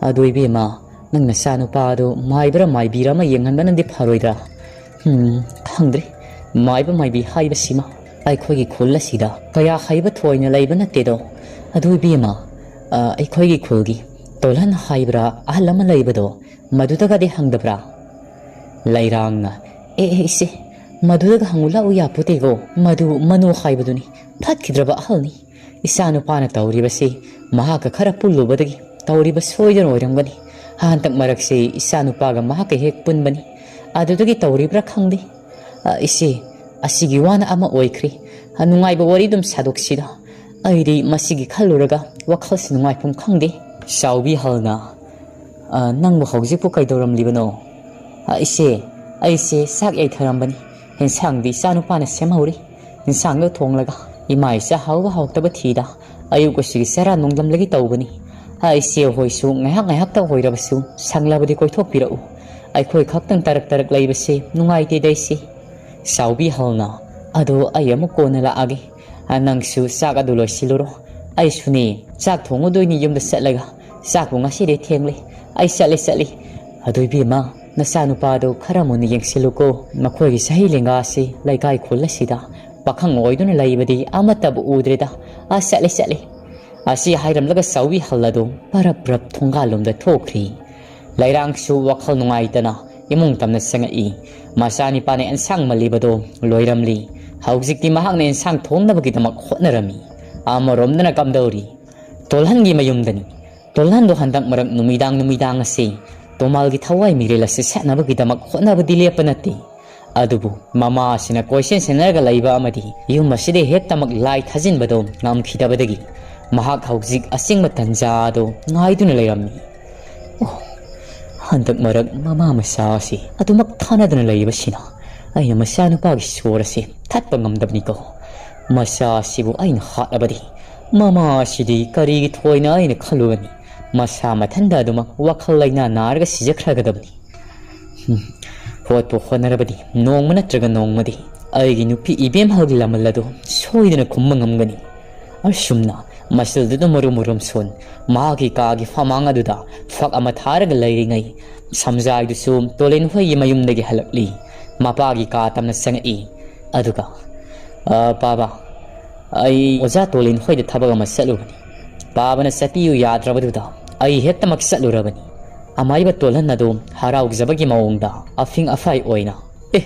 ꯑꯗꯨ ꯏꯕꯦꯝꯃ, ꯅꯪ ꯅꯆꯥꯅꯨꯄꯥꯗꯨ ꯃꯥꯏꯕ꯭ꯔꯥ ꯃꯥꯏꯕꯤꯔ ꯑꯃ ꯌꯦꯡꯍꯟꯕꯅꯗꯤ ꯐꯔꯣꯏꯗ꯭ꯔꯥ?" "ꯎꯝ, ꯈꯪꯗ꯭ꯔꯦ꯫ ꯃꯥꯏꯕ ꯃꯥꯏꯕꯤ ꯍꯥꯏꯕꯁꯤꯃ ꯑꯩꯈꯣꯏꯒꯤ ꯈꯨꯜ ꯑꯁꯤꯗ ꯀꯌꯥ ꯍꯩꯕ ꯊꯣꯏꯅ ꯂꯩꯕ ꯅꯠꯇꯦꯗꯣ꯫ ꯑꯗꯨ ꯏꯕꯦꯝꯃ, ꯑ, ꯑꯩꯈꯣꯏꯒꯤ ꯈꯨꯜꯒꯤ ꯇꯣꯜꯍꯟ ꯍꯥꯏꯕ꯭ꯔꯥ ꯑꯍꯜ ꯑꯃ ꯂꯩꯕꯗꯣ, ꯃꯗꯨꯗꯒꯗꯤ ꯍꯪꯗꯕ꯭ꯔꯥ?" ꯂꯩꯔꯥꯡꯅ, "ꯑꯦ, ꯑꯦ, ꯏꯆꯦ, ꯃꯗꯨꯗꯒ ꯍꯪꯉꯨ ꯂꯥꯛꯎ ꯌꯥꯄꯣꯠꯇꯦꯀꯣ꯫ ꯃꯗꯨ ꯃꯅꯣ ꯍꯥꯏꯕꯗꯨꯅꯤ, ꯐꯠꯈꯤꯗ꯭ꯔꯕ ꯑꯍꯜꯅꯤ꯫ ꯏꯆꯥꯅꯨꯄꯥꯅ ꯇꯧꯔꯤꯕꯁꯤ ꯃꯍꯥꯛꯀ ꯈꯔ ꯄꯨꯜꯂꯨꯕꯗꯒꯤ ꯇꯧꯔꯤꯕ ꯁꯣꯏꯗꯅ ꯑꯣꯏꯔꯝꯒꯅꯤ꯫ ꯍꯟꯗꯛ ꯃꯔꯛꯁꯤ ꯏꯆꯥꯅꯨꯄꯥꯒ ꯃꯍꯥꯛꯀ ꯍꯦꯛ ꯄꯨꯟꯕꯅꯤ꯫ ꯑꯗꯨꯗꯒꯤ ꯇꯧꯔꯤꯕ꯭ꯔꯥ ꯈꯪꯗꯦ꯫ ꯑ, ꯏꯆꯦ, ꯑꯁꯤꯒꯤ ꯋꯥꯅ ꯑꯃ ꯑꯣꯏꯈ꯭ꯔꯦ꯫ ꯑ, ꯅꯨꯡꯉꯥꯏꯕ ꯋꯥꯔꯤ ꯑꯗꯨꯝ ꯁꯥꯗꯣꯛꯁꯤꯗ꯫ ꯑꯩꯗꯤ ꯃꯁꯤꯒꯤ ꯈꯜꯂꯨꯔꯒ ꯋꯥꯈꯜꯁꯤ ꯅꯨꯡꯉꯥꯏꯐꯝ ꯈꯪꯗꯦ꯫" ꯆꯥꯎꯕꯤ ꯍꯜꯅ, "ꯑ, ꯅꯪꯕꯨ ꯍꯧꯖꯤꯛꯄꯨ ꯀꯩꯗꯧꯔꯝꯂꯤꯕꯅꯣ?" "ꯑ, ꯏꯆꯦ, ꯑꯩꯁꯦ ꯆꯥꯛ ꯌꯩꯊꯔꯝꯕꯅꯤ꯫ ꯌꯦꯟꯁꯥꯡꯗꯤ ꯏꯆꯥꯅꯨꯄꯥꯅ ꯁꯦꯝꯍꯧꯔꯤ꯫ ꯌꯦꯟꯁꯥꯡꯗꯣ ꯊꯣꯡꯂꯒ ꯏꯃꯥ ꯏꯆꯥ ꯍꯥꯎꯕ ꯍꯥꯎꯇꯕ ꯊꯤꯗ ꯑꯌꯨꯛ ꯑꯁꯤꯒꯤ ꯆꯔꯥ ꯅꯨꯡꯂꯝꯂꯒꯦ ꯇꯧꯕꯅꯤ꯫ ꯏꯆꯦ ꯍꯣꯏꯁꯨ ꯉꯥꯏꯍꯥꯛ ꯉꯥꯏꯍꯥꯛꯇ ꯑꯣꯏꯔꯕꯁꯨ ꯁꯪꯂꯕꯗꯤ ꯀꯣꯏꯊꯣꯛꯄꯤꯔꯛꯎ꯫ ꯑꯩꯈꯣꯏ ꯈꯛꯇꯪ ꯇꯔꯛ ꯇꯔꯛ ꯂꯩꯕꯁꯦ ꯅꯨꯡꯉꯥꯏꯇꯦꯗ ꯏꯆꯦ꯫ ꯆꯥꯎꯕꯤ ꯍꯜꯅ, "ꯑꯗꯣ ꯑꯩ ꯑꯃꯨꯛ ꯀꯣꯟꯅ ꯂꯥꯛꯑꯒꯦ꯫ ꯅꯪꯁꯨ ꯆꯥꯛ ꯑꯗꯨ ꯂꯣꯏꯁꯤꯜꯂꯨꯔꯣ꯫ ꯑꯩꯁꯨꯅꯦ, ꯆꯥꯛ ꯊꯣꯡꯉꯨꯗꯣꯏꯅꯤ ꯌꯨꯝꯗ ꯆꯠꯂꯒ꯫ ꯆꯥꯛꯄꯨ ꯉꯁꯤꯗꯤ ꯊꯦꯡꯂꯦ꯫ ꯑꯩ ꯆꯠꯂꯦ, ꯆꯠꯂꯦ꯫ ꯑꯗꯨ ꯏꯕꯦꯝꯃ, ꯅꯆꯥꯅꯨꯄꯥꯗꯣ ꯈꯔ ꯃꯨꯟꯅ ꯌꯦꯡꯁꯤꯜꯂꯨꯀꯣ꯫ ꯃꯈꯣꯏꯒꯤ ꯆꯍꯤ ꯂꯦꯡꯒꯥꯁꯤ ꯂꯩꯀꯥꯏ ꯈꯨꯜ ꯑꯁꯤꯗ ꯄꯥꯈꯪ ꯑꯣꯏꯗꯨꯅ ꯂꯩꯕꯗꯤ ꯑꯃꯠꯇꯕꯨ ꯎꯗ꯭ꯔꯦꯗ꯫ ꯑ, ꯆꯠꯂꯦ, ꯆꯠꯂꯦ꯫" ꯑꯁꯤ ꯍꯥꯏꯔꯝꯂꯒ ꯆꯥꯎꯕꯤ ꯍꯜ ꯑꯗꯨ ꯄꯔꯞ ꯄꯔꯞ ꯊꯣꯡꯒꯥꯜꯂꯣꯝꯗ ꯊꯣꯛꯈ꯭ꯔꯤ꯫ ꯂꯩꯔꯥꯡꯁꯨ ꯋꯥꯈꯜ ꯅꯨꯡꯉꯥꯏꯇꯅ ꯏꯃꯨꯡ ꯇꯝꯅ ꯆꯪꯉꯛꯏ꯫ ꯃꯆꯥꯅꯤꯄꯥꯅ ꯑꯦꯟꯁꯥꯡ ꯃꯜꯂꯤꯕꯗꯣ ꯂꯣꯏꯔꯝꯂꯤ꯫ ꯍꯧꯖꯤꯛꯇꯤ ꯃꯍꯥꯛꯅ ꯑꯦꯟꯁꯥꯡ ꯊꯣꯡꯅꯕꯒꯤꯗꯃꯛ ꯍꯣꯠꯅꯔꯝꯃꯤ꯫ ꯑꯃꯔꯣꯝꯗꯅ ꯀꯝꯗꯧꯔꯤ? ꯇꯣꯜꯍꯟꯒꯤ ꯃꯌꯨꯝꯗꯅꯤ꯫ ꯇꯣꯜꯍꯟꯗꯣ ꯍꯟꯗꯛ ꯃꯔꯛ ꯅꯨꯃꯤꯗꯥꯡ ꯅꯨꯃꯤꯗꯥꯡ ꯑꯁꯤ ꯇꯣꯃꯥꯜꯒꯤ ꯊꯋꯥꯏ ꯃꯤꯔꯦꯜ ꯑꯁꯤ ꯁꯦꯠꯅꯕꯒꯤꯗꯃꯛ ꯍꯣꯠꯅꯕꯗꯤ ꯂꯦꯞꯄ ꯅꯠꯇꯦ꯫ ꯑꯗꯨꯕꯨ ꯃꯃꯥ ꯑꯁꯤꯅ ꯀꯣꯏꯁꯦꯟ ꯁꯦꯟꯅꯔꯒ ꯂꯩꯕ ꯑꯃꯗꯤ ꯌꯨꯝ ꯑꯁꯤꯗ ꯍꯦꯛꯇꯃꯛ ꯂꯥꯏ ꯊꯥꯖꯤꯟꯕꯗꯣ ꯉꯝꯈꯤꯗꯕꯗꯒꯤ ꯃꯍꯥꯛ ꯍꯧꯖꯤꯛ ꯑꯆꯤꯡꯕ ꯇꯟꯖꯥ ꯑꯗꯨ ꯉꯥꯏꯗꯨꯅ ꯂꯩꯔꯝꯃꯤ꯫ ꯑꯣ, ꯍꯟꯗꯛ ꯃꯔꯛ ꯃꯃꯥ ꯃꯆꯥ ꯑꯁꯤ ꯑꯗꯨꯃꯛ ꯊꯥꯅꯗꯨꯅ ꯂꯩꯕꯁꯤꯅ ꯑꯩꯅ ꯃꯆꯥꯅꯨꯄꯥꯒꯤ ꯁꯣꯔ ꯑꯁꯤ ꯊꯠꯄ ꯉꯝꯗꯕꯅꯤꯀꯣ꯫ ꯃꯆꯥ ꯑꯁꯤꯕꯨ ꯑꯩꯅ ꯍꯥꯠꯂꯕꯗꯤ ꯃꯃꯥ ꯑꯁꯤꯗꯤ ꯀꯔꯤꯒꯤ ꯊꯣꯏꯅ ꯑꯩꯅ ꯈꯜꯂꯨꯒꯅꯤ? ꯃꯁꯥ ꯃꯊꯟꯇ ꯑꯗꯨꯃꯛ ꯋꯥꯈꯜ ꯂꯩꯅꯥ ꯅꯥꯔꯒ ꯁꯤꯖꯈ꯭ꯔꯒꯗꯕꯅꯤ꯫ ꯍꯝ, ꯍꯣꯠꯄꯨ ꯍꯣꯠꯅꯔꯕꯗꯤ ꯅꯣꯡꯃ ꯅꯠꯇ꯭ꯔꯒ ꯅꯣꯡꯃꯗꯤ ꯑꯩꯒꯤ ꯅꯨꯄꯤ ꯏꯕꯦꯝꯍꯜꯒꯤ ꯂꯃꯜ ꯑꯗꯨ ꯁꯣꯏꯗꯅ ꯈꯨꯝꯕ ꯉꯝꯒꯅꯤ꯫ ꯑꯁꯨꯝꯅ ꯃꯁꯤꯜꯗꯨꯗ ꯃꯔꯨꯝ ꯃꯔꯨꯝ ꯁꯣꯟ ꯃꯍꯥꯛꯀꯤ ꯀꯥꯒꯤ ꯐꯃꯥꯡ ꯑꯗꯨꯗ ꯐꯛ ꯑꯃ ꯊꯥꯔꯒ ꯂꯩꯔꯤꯉꯩ, ꯁꯝꯖꯥꯏꯗꯨꯁꯨ ꯇꯣꯂꯦꯟ ꯍꯣꯏꯒꯤ ꯃꯌꯨꯝꯗꯒꯤ ꯍꯜꯂꯛꯂꯤ꯫ ꯃꯄꯥꯒꯤ ꯀꯥ ꯇꯝꯅ ꯆꯪꯉꯛꯏ꯫ ꯑꯗꯨꯒ, "ꯑ, ꯄꯥꯕ, ꯑꯩ ꯑꯣꯖꯥ ꯇꯣꯂꯦꯟ ꯍꯣꯏꯗ ꯊꯕꯛ ꯑꯃ ꯆꯠꯂꯨꯕꯅꯤ꯫ ꯄꯥꯕꯅ ꯆꯠꯄꯤꯌꯨ ꯌꯥꯗ꯭ꯔꯕꯗꯨꯗ ꯑꯩ ꯍꯦꯛꯇꯃꯛ ꯆꯠꯂꯨꯔꯕꯅꯤ꯫" ꯑꯃꯥꯏꯕ ꯇꯣꯜꯍꯟ ꯑꯗꯨ ꯍꯔꯥꯎꯖꯕꯒꯤ ꯃꯑꯣꯡꯗ ꯑꯐꯤꯡ ꯑꯐꯥꯏ ꯑꯣꯏꯅ, "ꯑꯦ,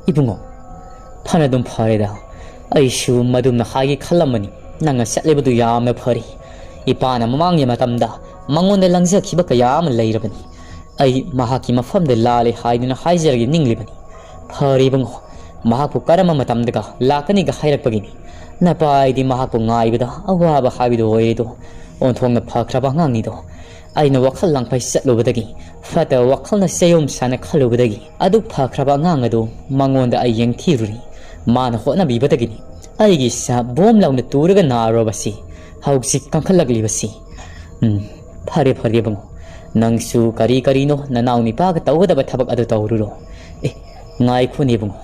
ꯏꯕꯨꯡꯉꯣ, ꯐꯅꯗꯨꯝ ꯐꯔꯦꯗ꯫ ꯑꯩꯁꯨ ꯃꯗꯨꯝꯅ ꯍꯥꯏꯒꯦ ꯈꯜꯂꯝꯕꯅꯤ꯫ ꯅꯪꯅ ꯆꯠꯂꯤꯕꯗꯨ ꯌꯥꯝꯅ ꯐꯔꯦ꯫ ꯏꯄꯥꯅ ꯃꯃꯥꯡꯒꯤ ꯃꯇꯝꯗ ꯃꯉꯣꯟꯗ ꯂꯪꯖꯈꯤꯕ ꯀꯌꯥ ꯑꯃ ꯂꯩꯔꯕꯅꯤ꯫ ꯑꯩ ꯃꯍꯥꯛꯀꯤ ꯃꯐꯝꯗ ꯂꯥꯜꯂꯦ ꯍꯥꯏꯗꯨꯅ ꯍꯥꯏꯖꯔꯒꯦ ꯅꯤꯡꯂꯤꯕꯅꯤ꯫ ꯐꯔꯦ ꯏꯕꯨꯡꯉꯣ, ꯃꯍꯥꯛꯄꯨ ꯀꯔꯝꯕ ꯃꯇꯝꯗꯒ ꯂꯥꯛꯀꯅꯤꯒ ꯍꯥꯏꯔꯛꯄꯒꯤꯅꯤ? ꯅꯄꯥ ꯑꯩꯗꯤ ꯃꯍꯥꯛꯄꯨ ꯉꯥꯏꯕꯗ ꯑꯋꯥꯕ ꯍꯥꯏꯕꯗꯨ ꯑꯣꯏꯔꯦꯗꯣ꯫ ꯑꯣꯟꯊꯣꯛꯅ ꯐꯈ꯭ꯔꯕ ꯑꯉꯥꯡꯅꯤꯗꯣ꯫ ꯑꯩꯅ ꯋꯥꯈꯜ ꯂꯥꯡꯐꯩ ꯆꯠꯂꯨꯕꯗꯒꯤ, ꯐꯠꯇꯕ ꯋꯥꯈꯜꯅ ꯆꯌꯣꯝ ꯁꯥꯅ ꯈꯜꯂꯨꯕꯗꯒꯤ, ꯑꯗꯨꯛ ꯐꯈ꯭ꯔꯕ ꯑꯉꯥꯡ ꯑꯗꯨ ꯃꯉꯣꯟꯗ ꯑꯩ ꯌꯦꯡꯊꯤꯔꯨꯔꯤ꯫ ꯃꯥꯅ ꯍꯣꯠꯅꯕꯤꯕꯗꯒꯤꯅꯤ ꯑꯩꯒꯤ ꯏꯁꯥ ꯕꯣꯝ ꯂꯥꯎꯅ ꯇꯨꯔꯒ ꯅꯥꯔꯨꯔꯕꯁꯤ ꯍꯧꯖꯤꯛ ꯀꯟꯈꯠꯂꯛꯂꯤꯕꯁꯤ꯫ ꯎꯝ, ꯐꯔꯦ ꯐꯔꯦ ꯏꯕꯨꯡꯉꯣ, ꯅꯪꯁꯨ ꯀꯔꯤ ꯀꯔꯤꯅꯣ ꯅꯅꯥꯎ ꯅꯤꯄꯥꯒ ꯇꯧꯒꯗꯕ ꯊꯕꯛ ꯑꯗꯨ ꯇꯧꯔꯨꯔꯣ꯫ ꯑꯦ, ꯉꯥꯏꯈꯣꯅꯦ ꯏꯕꯨꯡꯉꯣ,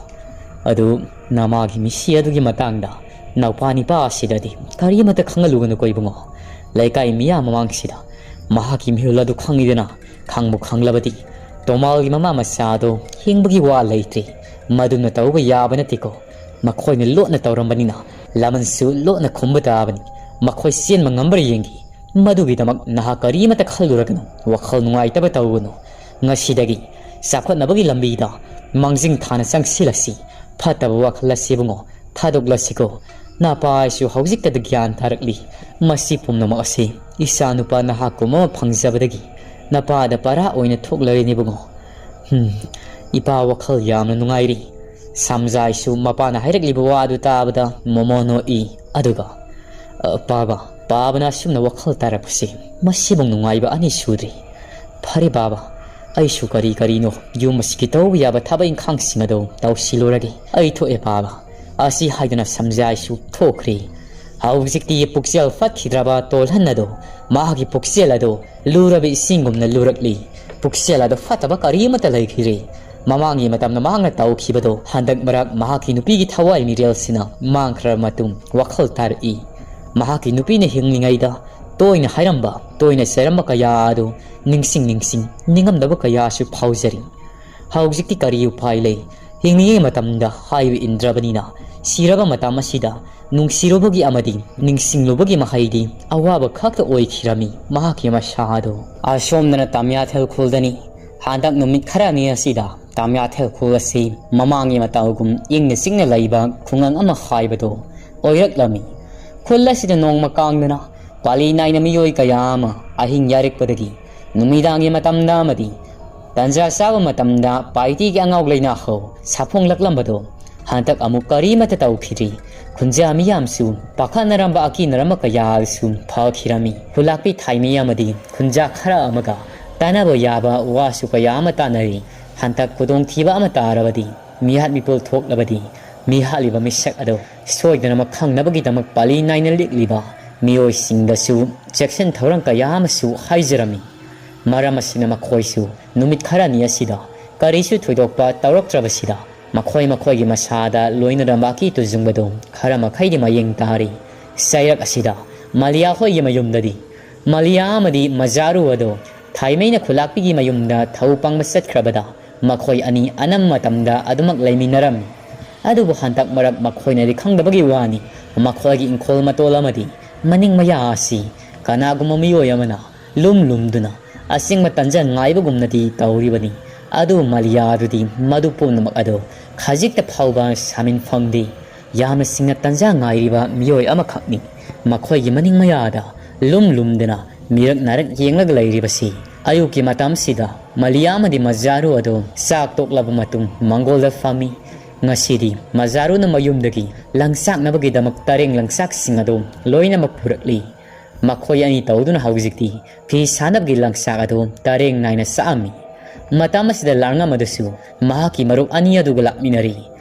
ꯑꯗꯨ ꯅꯃꯥꯒꯤ ꯃꯤꯁꯤ ꯑꯗꯨꯒꯤ ꯃꯇꯥꯡꯗ ꯅꯧꯄꯥ ꯅꯤꯄꯥ ꯑꯁꯤꯗ ꯀꯔꯤꯃꯠꯇ ꯈꯪꯍꯜꯂꯨꯒꯅꯨꯀꯣ ꯏꯕꯨꯡꯉꯣ꯫ ꯂꯩꯀꯥꯏ ꯃꯤꯌꯥꯝ ꯃꯃꯥꯡꯁꯤꯗ ꯃꯍꯥꯛꯀꯤ ꯃꯤꯍꯨꯜ ꯑꯗꯨ ꯈꯪꯉꯤꯗꯅ, ꯈꯪꯕꯨ ꯈꯪꯂꯕꯗꯤ ꯇꯣꯃꯥꯜꯒꯤ ꯃꯃꯥ ꯃꯆꯥ ꯑꯗꯣ ꯍꯤꯡꯕꯒꯤ ꯋꯥ ꯂꯩꯇ꯭ꯔꯦ꯫ ꯃꯗꯨꯅ ꯇꯧꯕ ꯌꯥꯕ ꯅꯠꯇꯦꯀꯣ꯫ ꯃꯈꯣꯏꯅ ꯂꯣꯠꯅ ꯇꯧꯔꯝꯕꯅꯤꯅ ꯂꯃꯟꯁꯨ ꯂꯣꯠꯅ ꯈꯨꯝꯕ ꯇꯥꯕꯅꯤ꯫ ꯃꯈꯣꯏ ꯆꯦꯟꯕ ꯉꯝꯕ꯭ꯔꯥ ꯌꯦꯡꯒꯦ꯫ ꯃꯗꯨꯒꯤꯗꯃꯛ ꯅꯍꯥꯛ ꯀꯔꯤꯃꯠꯇ ꯈꯜꯂꯨꯔꯒꯅꯨ, ꯋꯥꯈꯜ ꯅꯨꯡꯉꯥꯏꯇꯕ ꯇꯧꯒꯅꯨ꯫ ꯉꯁꯤꯗꯒꯤ ꯆꯥꯎꯈꯠꯅꯕꯒꯤ ꯂꯝꯕꯤꯗ ꯃꯥꯡꯖꯤꯟ ꯊꯥꯅ ꯆꯪꯁꯤꯜꯂꯁꯤ꯫ ꯐꯠꯇꯕ ꯋꯥꯈꯜ ꯑꯁꯤ ꯏꯕꯨꯡꯉꯣ ꯊꯥꯗꯣꯛꯂꯁꯤꯀꯣ꯫ ꯅꯄꯥ ꯑꯩꯁꯨ ꯍꯧꯖꯤꯛꯇꯗ ꯒ꯭ꯌꯥꯟ ꯇꯥꯔꯛꯂꯤ꯫ ꯃꯁꯤ ꯄꯨꯝꯅꯃꯛ ꯑꯁꯤ ꯏꯆꯥ ꯅꯨꯄꯥ ꯅꯍꯥꯛꯀꯨꯝꯕ ꯑꯃ ꯐꯪꯖꯕꯗꯒꯤ ꯅꯄꯥꯗ ꯄꯔꯥ ꯑꯣꯏꯅ ꯊꯣꯛꯂꯔꯤꯅꯤ ꯏꯕꯨꯡꯉꯣ꯫ ꯍꯝ, ꯏꯄꯥ ꯋꯥꯈꯜ ꯌꯥꯝꯅ ꯅꯨꯡꯉꯥꯏꯔꯤ꯫ ꯁꯝꯖꯥꯏꯁꯨ ꯃꯄꯥꯅ ꯍꯥꯏꯔꯛꯂꯤꯕ ꯋꯥ ꯑꯗꯨ ꯇꯥꯕꯗ ꯃꯣꯃꯣ ꯅꯣꯛꯏ꯫ ꯑꯗꯨꯒ, "ꯑ, ꯄꯥꯕ, ꯄꯥꯕꯅ ꯑꯁꯨꯝꯅ ꯋꯥꯈꯜ ꯇꯥꯔꯛꯄꯁꯤ ꯃꯁꯤꯕꯨ ꯅꯨꯡꯉꯥꯏꯕ ꯑꯅꯤ ꯁꯨꯗ꯭ꯔꯤ꯫ ꯐꯔꯦ ꯄꯥꯕ, ꯑꯩꯁꯨ ꯀꯔꯤ ꯀꯔꯤꯅꯣ ꯌꯨꯝ ꯑꯁꯤꯒꯤ ꯇꯧꯕ ꯌꯥꯕ ꯊꯕꯛ ꯏꯪꯈꯥꯡꯁꯤꯡ ꯑꯗꯨ ꯇꯧꯁꯤꯜꯂꯨꯔꯒꯦ꯫ ꯑꯩ ꯊꯣꯛꯑꯦ ꯄꯥꯕ"꯫ ꯑꯁꯤ ꯍꯥꯏꯗꯨꯅ ꯁꯝꯖꯥꯏꯁꯨ ꯊꯣꯛꯈ꯭ꯔꯦ꯫ ꯍꯧꯖꯤꯛꯇꯤ ꯄꯨꯛꯆꯦꯜ ꯐꯠꯈꯤꯗ꯭ꯔꯕ ꯇꯣꯜꯍꯟ ꯑꯗꯣ ꯃꯍꯥꯛꯀꯤ ꯄꯨꯛꯆꯦꯜ ꯑꯗꯣ ꯂꯨꯔꯕ ꯏꯁꯤꯡꯒꯨꯝꯅ ꯂꯨꯔꯛꯂꯤ꯫ ꯄꯨꯛꯆꯦꯜ ꯑꯗꯣ ꯐꯠꯇꯕ ꯀꯔꯤꯃꯠꯇ ꯂꯩꯈꯤꯗ꯭ꯔꯦ꯫ ꯃꯃꯥꯡꯒꯤ ꯃꯇꯝꯗ ꯃꯍꯥꯛꯅ ꯇꯧꯈꯤꯕꯗꯣ ꯍꯟꯗꯛ ꯃꯔꯛ ꯃꯍꯥꯛꯀꯤ ꯅꯨꯄꯤꯒꯤ ꯊꯋꯥꯏ ꯃꯤꯔꯦꯜꯁꯤꯅ ꯃꯥꯡꯈ꯭ꯔꯕ ꯃꯇꯨꯡ ꯋꯥꯈꯜ ꯇꯥꯔꯛꯏ꯫ ꯃꯍꯥꯛꯀꯤ ꯅꯨꯄꯤꯅ ꯍꯤꯡꯂꯤꯉꯩꯗ ꯇꯣꯏꯅ ꯍꯥꯏꯔꯝꯕ, ꯇꯣꯏꯅ ꯆꯩꯔꯝꯕ ꯀꯌꯥ ꯑꯗꯨ ꯅꯤꯡꯁꯤꯡ ꯅꯤꯡꯁꯤꯡ ꯅꯤꯡꯉꯝꯗꯕ ꯀꯌꯥꯁꯨ ꯐꯥꯎꯖꯔꯤ꯫ ꯍꯧꯖꯤꯛꯇꯤ ꯀꯔꯤ ꯎꯄꯥꯏ ꯂꯩ? ꯍꯤꯡꯂꯤꯉꯩ ꯃꯇꯝꯗ ꯍꯥꯏꯕ ꯏꯟꯗ꯭ꯔꯕꯅꯤꯅ, ꯁꯤꯔꯕ ꯃꯇꯝ ꯑꯁꯤꯗ ꯅꯨꯡꯁꯤꯔꯨꯕꯒꯤ ꯑꯃꯗꯤ ꯅꯤꯡꯁꯤꯡꯂꯨꯕꯒꯤ ꯃꯍꯩꯗꯤ ꯑꯋꯥꯕ ꯈꯛꯇ ꯑꯣꯏꯈꯤꯔꯝꯃꯤ ꯃꯍꯥꯛꯀꯤ ꯃꯁꯥ ꯑꯗꯨ꯫ ꯑꯁꯣꯝꯗꯅ ꯇꯥꯃꯤꯌꯥꯊꯦꯜ ꯈꯨꯜꯗꯅꯤ꯫ ꯍꯟꯗꯛ ꯅꯨꯃꯤꯠ ꯈꯔꯅꯤ ꯑꯁꯤꯗ ꯇꯥꯃꯤꯌꯥꯊꯦꯜ ꯈꯨꯜ ꯑꯁꯤ ꯃꯃꯥꯡꯒꯤ ꯃꯇꯧꯒꯨꯝ ꯏꯪꯅ ꯆꯤꯛꯅ ꯂꯩꯕ ꯈꯨꯡꯒꯪ ꯑꯃ ꯍꯥꯏꯕꯗꯨ ꯑꯣꯏꯔꯛꯂꯝꯃꯤ꯫ ꯈꯨꯜ ꯑꯁꯤꯗ ꯅꯣꯡꯃ ꯀꯥꯡꯗꯅ ꯄꯥꯂꯤ ꯅꯥꯏꯅ ꯃꯤꯑꯣꯏ ꯀꯌꯥ ꯑꯃ ꯑꯍꯤꯡ ꯌꯥꯔꯦꯛꯄꯗꯒꯤ ꯅꯨꯃꯤꯗꯥꯡꯒꯤ ꯃꯇꯝꯗ ꯑꯃꯗꯤ ꯇꯟꯖꯥ ꯆꯥꯕ ꯃꯇꯝꯗ ꯄꯥꯏꯇꯤꯒꯤ ꯑꯉꯥꯎ ꯂꯩꯅꯥ ꯍꯧ ꯁꯥꯐꯣꯡꯂꯛꯂꯝꯕꯗꯨ ꯍꯟꯗꯛ ꯑꯃꯨꯛ ꯀꯔꯤꯃꯠꯇ ꯇꯧꯈꯤꯗ꯭ꯔꯤ꯫ ꯈꯨꯟꯖꯥ ꯃꯤꯌꯥꯝꯁꯨ ꯄꯥꯈꯠꯅꯔꯝꯕ ꯑꯀꯤꯅꯔꯝꯕ ꯀꯌꯥꯁꯨ ꯐꯈꯤꯔꯝꯃꯤ꯫ ꯈꯨꯂꯥꯛꯄꯤ ꯊꯥꯏꯃꯤ ꯑꯃꯗꯤ ꯈꯨꯟꯖꯥ ꯈꯔ ꯑꯃꯒ ꯇꯥꯟꯅꯕ ꯌꯥꯕ ꯋꯥꯁꯨ ꯀꯌꯥ ꯑꯃ ꯇꯥꯟꯅꯔꯤ꯫ ꯍꯟꯗꯛ ꯈꯨꯗꯣꯡꯊꯤꯕ ꯑꯃ ꯇꯥꯔꯕꯗꯤ, ꯃꯤꯍꯥꯠ ꯃꯤꯄꯨꯟ ꯊꯣꯛꯂꯕꯗꯤ ꯃꯤ ꯍꯥꯠꯂꯤꯕ ꯃꯤꯁꯛ ꯑꯗꯨ ꯁꯣꯏꯗꯅꯃꯛ ꯈꯪꯅꯕꯒꯤꯗꯃꯛ ꯄꯥꯂꯤ ꯅꯥꯏꯅ ꯂꯤꯛꯂꯤꯕ ꯃꯤꯑꯣꯏꯁꯤꯡꯗꯁꯨ ꯆꯦꯛꯁꯤꯟ ꯊꯧꯔꯥꯡ ꯀꯌꯥ ꯑꯃꯁꯨ ꯍꯥꯏꯖꯔꯝꯃꯤ꯫ ꯃꯔꯝ ꯑꯁꯤꯅ ꯃꯈꯣꯏꯁꯨ ꯅꯨꯃꯤꯠ ꯈꯔꯅꯤ ꯑꯁꯤꯗ ꯀꯔꯤꯁꯨ ꯊꯣꯏꯗꯣꯛꯄ ꯇꯧꯔꯛꯇ꯭ꯔꯕꯁꯤꯗ ꯃꯈꯣꯏ ꯃꯈꯣꯏꯒꯤ ꯃꯁꯥꯗ ꯂꯣꯏꯅꯔꯝꯕ ꯑꯀꯤ ꯇꯨꯖꯨꯡꯕꯗꯨ ꯈꯔ ꯃꯈꯩꯗꯤ ꯃꯌꯦꯡ ꯇꯥꯔꯤ꯫ ꯆꯩꯔꯛ ꯑꯁꯤꯗ ꯃꯥꯂꯤꯌꯥ ꯍꯣꯏꯒꯤ ꯃꯌꯨꯝꯗꯗꯤ ꯃꯥꯂꯤꯌꯥ ꯑꯃꯗꯤ ꯃꯖꯥꯔꯨ ꯑꯗꯨ ꯊꯥꯏꯃꯩꯅ ꯈꯨꯂꯥꯛꯄꯤꯒꯤ ꯃꯌꯨꯝꯗ ꯊꯧ ꯄꯥꯡꯕ ꯆꯠꯈ꯭ꯔꯕꯗ ꯃꯈꯣꯏ ꯑꯅꯤ ꯑꯅꯝꯕ ꯃꯇꯝꯗ ꯑꯗꯨꯃꯛ ꯂꯩꯃꯤꯟꯅꯔꯝꯃꯤ꯫ ꯑꯗꯨꯕꯨ ꯍꯟꯗꯛ ꯃꯔꯛ ꯃꯈꯣꯏꯅꯗꯤ ꯈꯪꯗꯕꯒꯤ ꯋꯥꯅꯤ, ꯃꯈꯣꯏꯒꯤ ꯏꯪꯈꯣꯜ ꯃꯇꯣꯜ ꯑꯃꯗꯤ ꯃꯅꯤꯡ ꯃꯌꯥ ꯑꯁꯤ ꯀꯅꯥꯒꯨꯝꯕ ꯃꯤꯑꯣꯏ ꯑꯃꯅ ꯂꯨꯝ ꯂꯨꯝꯗꯨꯅ ꯑꯆꯤꯡꯕ ꯇꯟꯖꯥ ꯉꯥꯏꯕꯒꯨꯝꯅꯗꯤ ꯇꯧꯔꯤꯕꯅꯤ꯫ ꯑꯗꯨꯕꯨ ꯃꯥꯂꯤꯌꯥ ꯑꯗꯨꯗꯤ ꯃꯗꯨ ꯄꯨꯝꯅꯃꯛ ꯑꯗꯨ ꯈꯖꯤꯛꯇ ꯐꯥꯎꯕ ꯁꯥꯃꯤꯟ ꯐꯪꯗꯦ꯫ ꯌꯥꯝꯅ ꯁꯤꯡꯅ ꯇꯟꯖꯥ ꯉꯥꯏꯔꯤꯕ ꯃꯤꯑꯣꯏ ꯑꯃꯈꯛꯅꯤ꯫ ꯃꯈꯣꯏꯒꯤ ꯃꯅꯤꯡ ꯃꯌꯥꯗ ꯂꯨꯝ ꯂꯨꯝꯗꯨꯅ ꯃꯤꯔꯛ ꯅꯥꯔꯛ ꯌꯦꯡꯂꯒ ꯂꯩꯔꯤꯕꯁꯤ꯫ ꯑꯌꯨꯛꯀꯤ ꯃꯇꯝꯁꯤꯗ ꯃꯥꯂꯤꯌꯥ ꯑꯃꯗꯤ ꯃꯖꯥꯔꯨ ꯑꯗꯨ ꯆꯥꯛ ꯇꯣꯛꯂꯕ ꯃꯇꯨꯡ ꯃꯪꯒꯣꯜꯗ ꯐꯝꯃꯤ꯫ ꯉꯁꯤꯗꯤ ꯃꯖꯥꯔꯨꯅ ꯃꯌꯨꯝꯗꯒꯤ ꯂꯪꯆꯥꯛꯅꯕꯒꯤꯗꯃꯛ ꯇꯔꯦꯡ ꯂꯪꯆꯥꯛꯁꯤꯡ ꯑꯗꯨ ꯂꯣꯏꯅꯃꯛ ꯄꯨꯔꯛꯂꯤ꯫ ꯃꯈꯣꯏ ꯑꯅꯤ ꯇꯧꯗꯨꯅ ꯍꯧꯖꯤꯛꯇꯤ ꯐꯤ ꯁꯥꯅꯕꯒꯤ ꯂꯪꯆꯥꯛ ꯑꯗꯨ ꯇꯔꯦꯡ ꯅꯥꯏꯅ ꯆꯥꯛꯑꯝꯃꯤ꯫ ꯃꯇꯝ ꯑꯁꯤꯗ ꯂꯥꯡꯉꯝ ꯑꯗꯨꯁꯨ ꯃꯍꯥꯛꯀꯤ ꯃꯔꯨꯞ ꯑꯅꯤ ꯑꯗꯨꯒ ꯂꯥꯛꯃꯤꯟꯅꯔꯤ꯫